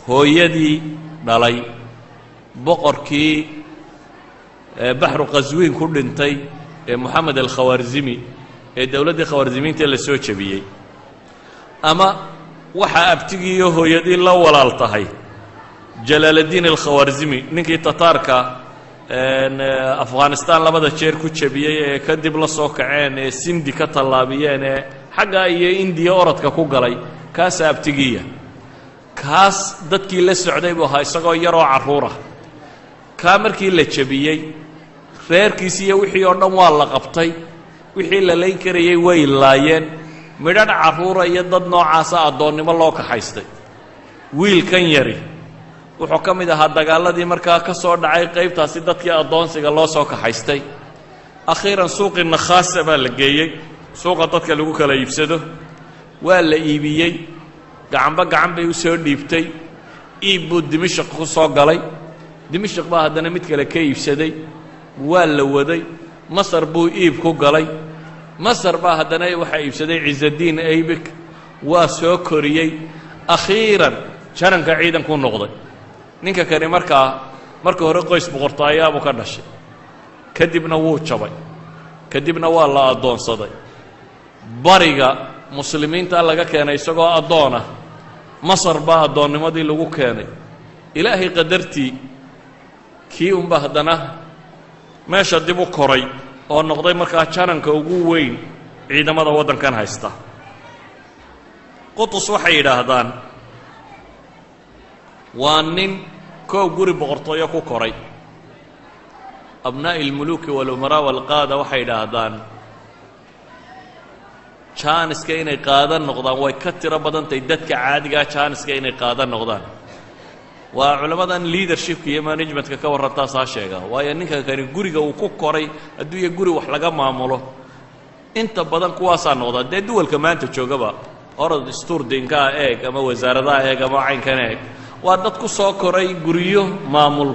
hooyadii dhalay boqorkii Baxru Qaswiin ku dhintay ee Moxamed Alkhawaarzimi, ee dowladdii Khawaarzimiinta la soo jebiyey, ama waxaa abtigiiyo hooyadii la walaal tahay Jalaaladdiin Alkhawaarzimi, ninkii Tataarka Afghanistan labada jeer ku jebiyey ee kadib la soo kaceen ee Sindi ka tallaabiyeen ee xaggaa iyo Indiya orodka ku galay. Kaasaa abtigiiya. Kaas dadkii la socday buu ahaa isagoo yaroo carruurah. Kaa markii la jebiyey, reerkiisi iyo wixii oo dhan waa la qabtay, wixii la layn karayey way laayeen, midhadh carruura iyo dad noocaasa addoonnimo loo kaxaystay. Wiilkan yari wuxuu ka mid ahaa dagaaladii markaa ka soo dhacay qaybtaasi dadkii addoonsiga loo soo kaxaystay. Akhiiran suuqii Nakhaasa baa la geeyey, suuqa dadka lagu kala iibsado. Waa la iibiyey, gacanba gacan bay u soo dhiibtay. Iib buu Dimashq ku soo galay. Dimashq baa haddana mid kale ka iibsaday, waa la waday. Masar buu iib ku galay. Masar baa haddana waxaa iibsaday Ciزaddiin Aybik, waa soo koriyey. Akhiiran jananka ciidankuu noqday. Ninka kani markaa marka hore qoys boqortooyaabuu ka dhashay, kadibna wuu jabay, kadibna waa la addoonsaday. Bariga muslimiinta laga keenay isagoo addoonah, Masar baa addoonnimadii lagu keenay. Ilaahay qadartii, kii unba haddana meesha dib u koray oo noqday markaa jananka ugu weyn ciidamada waddankan haysta. Qutus waxay yidhaahdaan waa nin koow guri boqortooyo ku koray. Abnaa'i almuluuki walumaraa walqaada waxay yidhaahdaan jaaniska inay qaadan noqdaan way ka tiro badantahay dadka caadigaa jaaniska inay qaadan noqdaan. Waa culammadan leadershipka iyo managementka ka warrantaasaa sheega, waayo ninka kani guriga uu ku koray adduunya guri wax laga maamulo inta badan kuwaasaa noqdaa. Dee duwalka maanta joogaba orod stuurdinkaa eeg ama wasaaradaha eeg ama caynkan eeg, waa dad ku soo koray guryo maamul.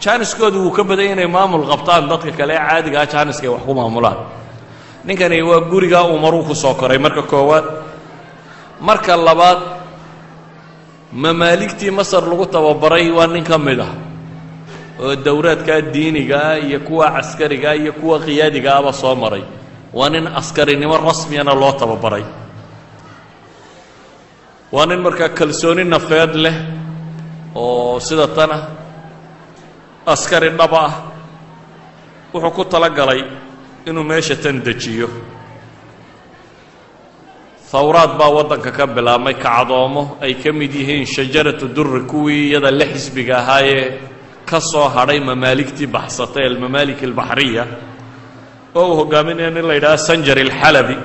Jaaniskoodu wuu ka badan inay maamul qabtaan dadka kale ee caadigaa jaaniska ay wax ku maamulaan. Ninkani waa gurigaa umaruu ku soo koray marka koowaad. Marka labaad, mamaaligtii Masar lagu tababaray waa nin ka mid ah oo dowraadkaa diinigaa iyo kuwa caskarigaa iyo kuwa qiyaadigaaba soo maray. Waa nin askarinimo rasmiyana loo tababaray. Waa nin markaa kalsooni nafeed leh oo sida tana askari dhaba ah. Wuxuu ku tala galay inuu meesha tan dejiyo. Thawraad baa waddanka ka bilaabmay, kacdoomo ay ka mid yihiin Shajaratu Durri, kuwii iyada la xisbiga ahaayee ka soo hadhay mamaaligtii baxsatay, almamaalik albaxriya, oo uu hogaaminaya nin la yidhaha Sanjar ilxalabi.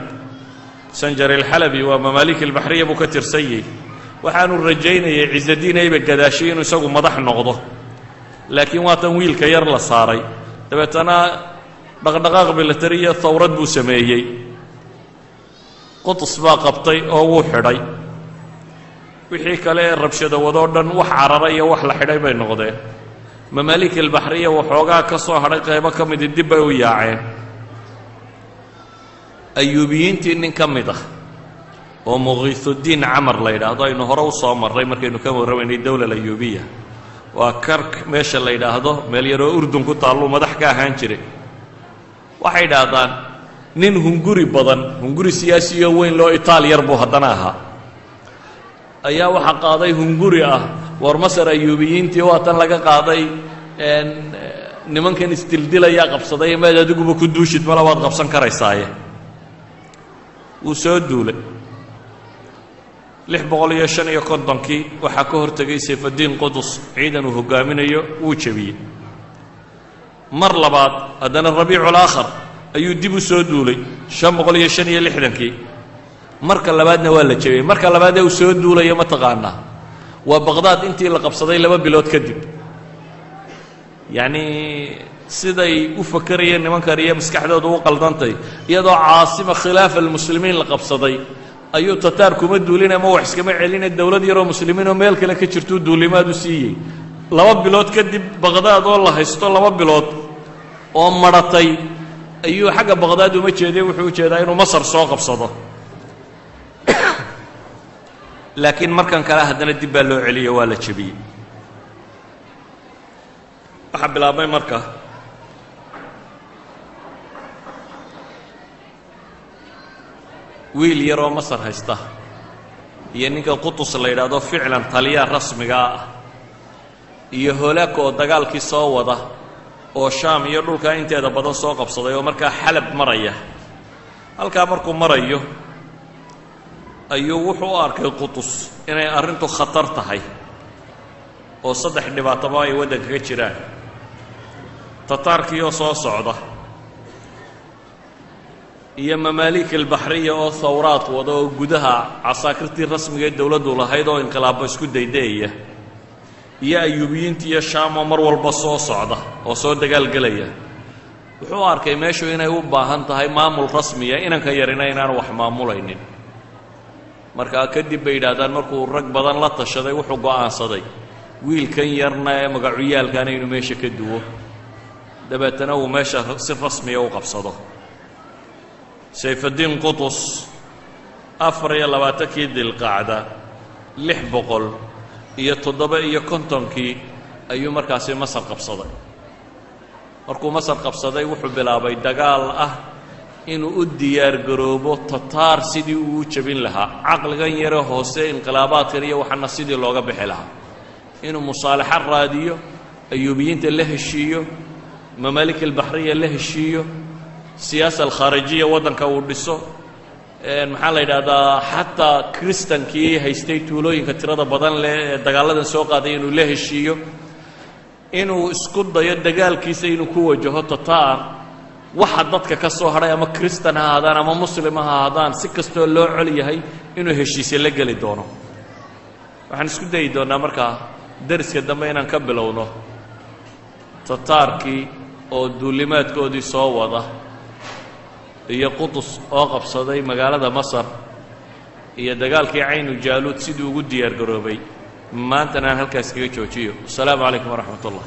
Sanjar ilxalabi waa mamaalik albaxriya buu ka tirsan yahy. Waxaanu rajaynayay Ciisadiin Aybak gadaashay inuu isagu madax noqdo, laakiin waa tan wiilka yar la saaray. Dabeetana dhaqdhaqaaq military iyo thawrad buu sameeyey. Qutus baa qabtay oo wuu xidhay. Wixii kale ee rabshado wadoo dhan wax carara iyo wax la xidhay bay noqdeen. Mamaalik albaxriya waxoogaa ka soo hadhay, qaybo ka midi dib bay u yaaceen. Ayuubiyiintii nin ka mid ah oo Muqiisudiin Camar la yidhaahdo, aynu hore u soo marray markaynu ka warramaynay dowla alayuubiya, waa Kark meesha la yidhaahdo, meel yaroo Urdun ku taalluu madax ka ahaan jiray. Waxay idhaahdaan nin hunguri badan, hunguri siyaasiyo weyn loo itaal yar buu haddana ahaa, ayaa waxaa qaaday hunguri ah: war, Masar Ayuubiyiintii waa tan laga qaaday, nimankan isdildilayaa qabsaday, maad adiguba ku duushid, mala waad qabsan karaysaaye. Wuu soo duulay. 655-kii waxaa ka hortegay Sayfaddiin Qudus ciidan uu hogaaminayo, wuu jebiyey. Mar labaad haddana Rabiicu Alaakhar ayuu dib u soo duulay, 565-kii. Marka labaadna waa la jebiyey. Marka labaadee uu soo duulayo, ma taqaanaa? Waa Baqdaad intii la qabsaday 2 bilood kadib. Yacnii siday u fakerayeen nimankan iyo maskaxdooda u qaldantay, iyadoo caasima khilaafa almuslimiin la qabsaday ayuu Tataar kuma duulin ama wax iskama celine, dowlad yaroo muslimiin oo meel kale ka jirtuu duulimaad u siiyey. 2 bilood kadib, Baqdaad oo la haysto 2 bilood oo madhatay, ayuu xagga Baqdaad uma jeeday, wuxuu ujeedaa inuu Masar soo qabsado. Laakiin markan kale haddana dib baa loo celiyo, waa la jebiyey. Waxaa bilaabmay marka wiil yaroo Masar haysta iyo ninka Qutus la yidhaahdo, ficlan taliyaa rasmigaa ah, iyo Holaaka oo dagaalkii soo wada oo Shaam iyo dhulkaa inteeda badan soo qabsaday, oo markaa Xalab maraya. Halkaa markuu marayo ayuu wuxuu u arkay Qutus inay arrintu khatar tahay oo saddex dhibaataba ay waddanka ka jiraan: Tataarkiioo soo socda, iyo mamaalik albaxriya oo thawraad wada oo gudaha casaakirtii rasmiga ee dowladdu lahayd oo inqilaabba isku daydaeyaya, iyo Ayuubiyiinta iyo Shaam oo mar walba soo socda oo soo dagaalgelaya. Wuxuu arkay meeshu inay u baahan tahay maamul rasmiya, inanka yarina inaanu wax maamulaynin. Markaa kadib bay yidhaahdaan, markuu rag badan la tashaday, wuxuu go'aansaday wiilkan yarna ee magacuyaalkana inuu meesha ka duwo, dabeetana uu meesha si rasmiya u qabsado. Sayfaddiin Qutus 24-kii Dilqacda 657-kii ayuu markaasi Masar qabsaday. Markuu Masar qabsaday, wuxuu bilaabay dagaal ah inuu u diyaar garoobo Tataar sidii uu u jebin lahaa, caqligan yare hoose, inqilaabaadkan iyo waxana sidii looga bixi lahaa, inuu musaalaxo raadiyo, Ayuubiyiinta la heshiiyo, mamaalik albaxriya la heshiiyo, siyaasa alkhaarijiya waddanka uu dhiso, maxaa la yidhaahdaa, xataa kristankii haystay tuulooyinka tirada badan leh ee dagaaladan soo qaaday inuu la heshiiyo, inuu isku dayo dagaalkiisa inuu ku wajaho Tataar. Waxa dadka ka soo hadhay, ama kristan ha ahaadaan ama muslim ha ahaadaan, si kastoo loo col yahay inuu heshiise la geli doono. Waxaan isku dayi doonnaa markaa dariska dambe inaan ka bilowno Tataarkii oo duulimaadkoodii soo wada iyo Qutus oo qabsaday magaalada Masar iyo dagaalkii Caynu Jaaluud sidii ugu diyaar garoobay. Maantana aan halkaas kaga joojiyo. Wasalaamu calaykum waraxmat ullah.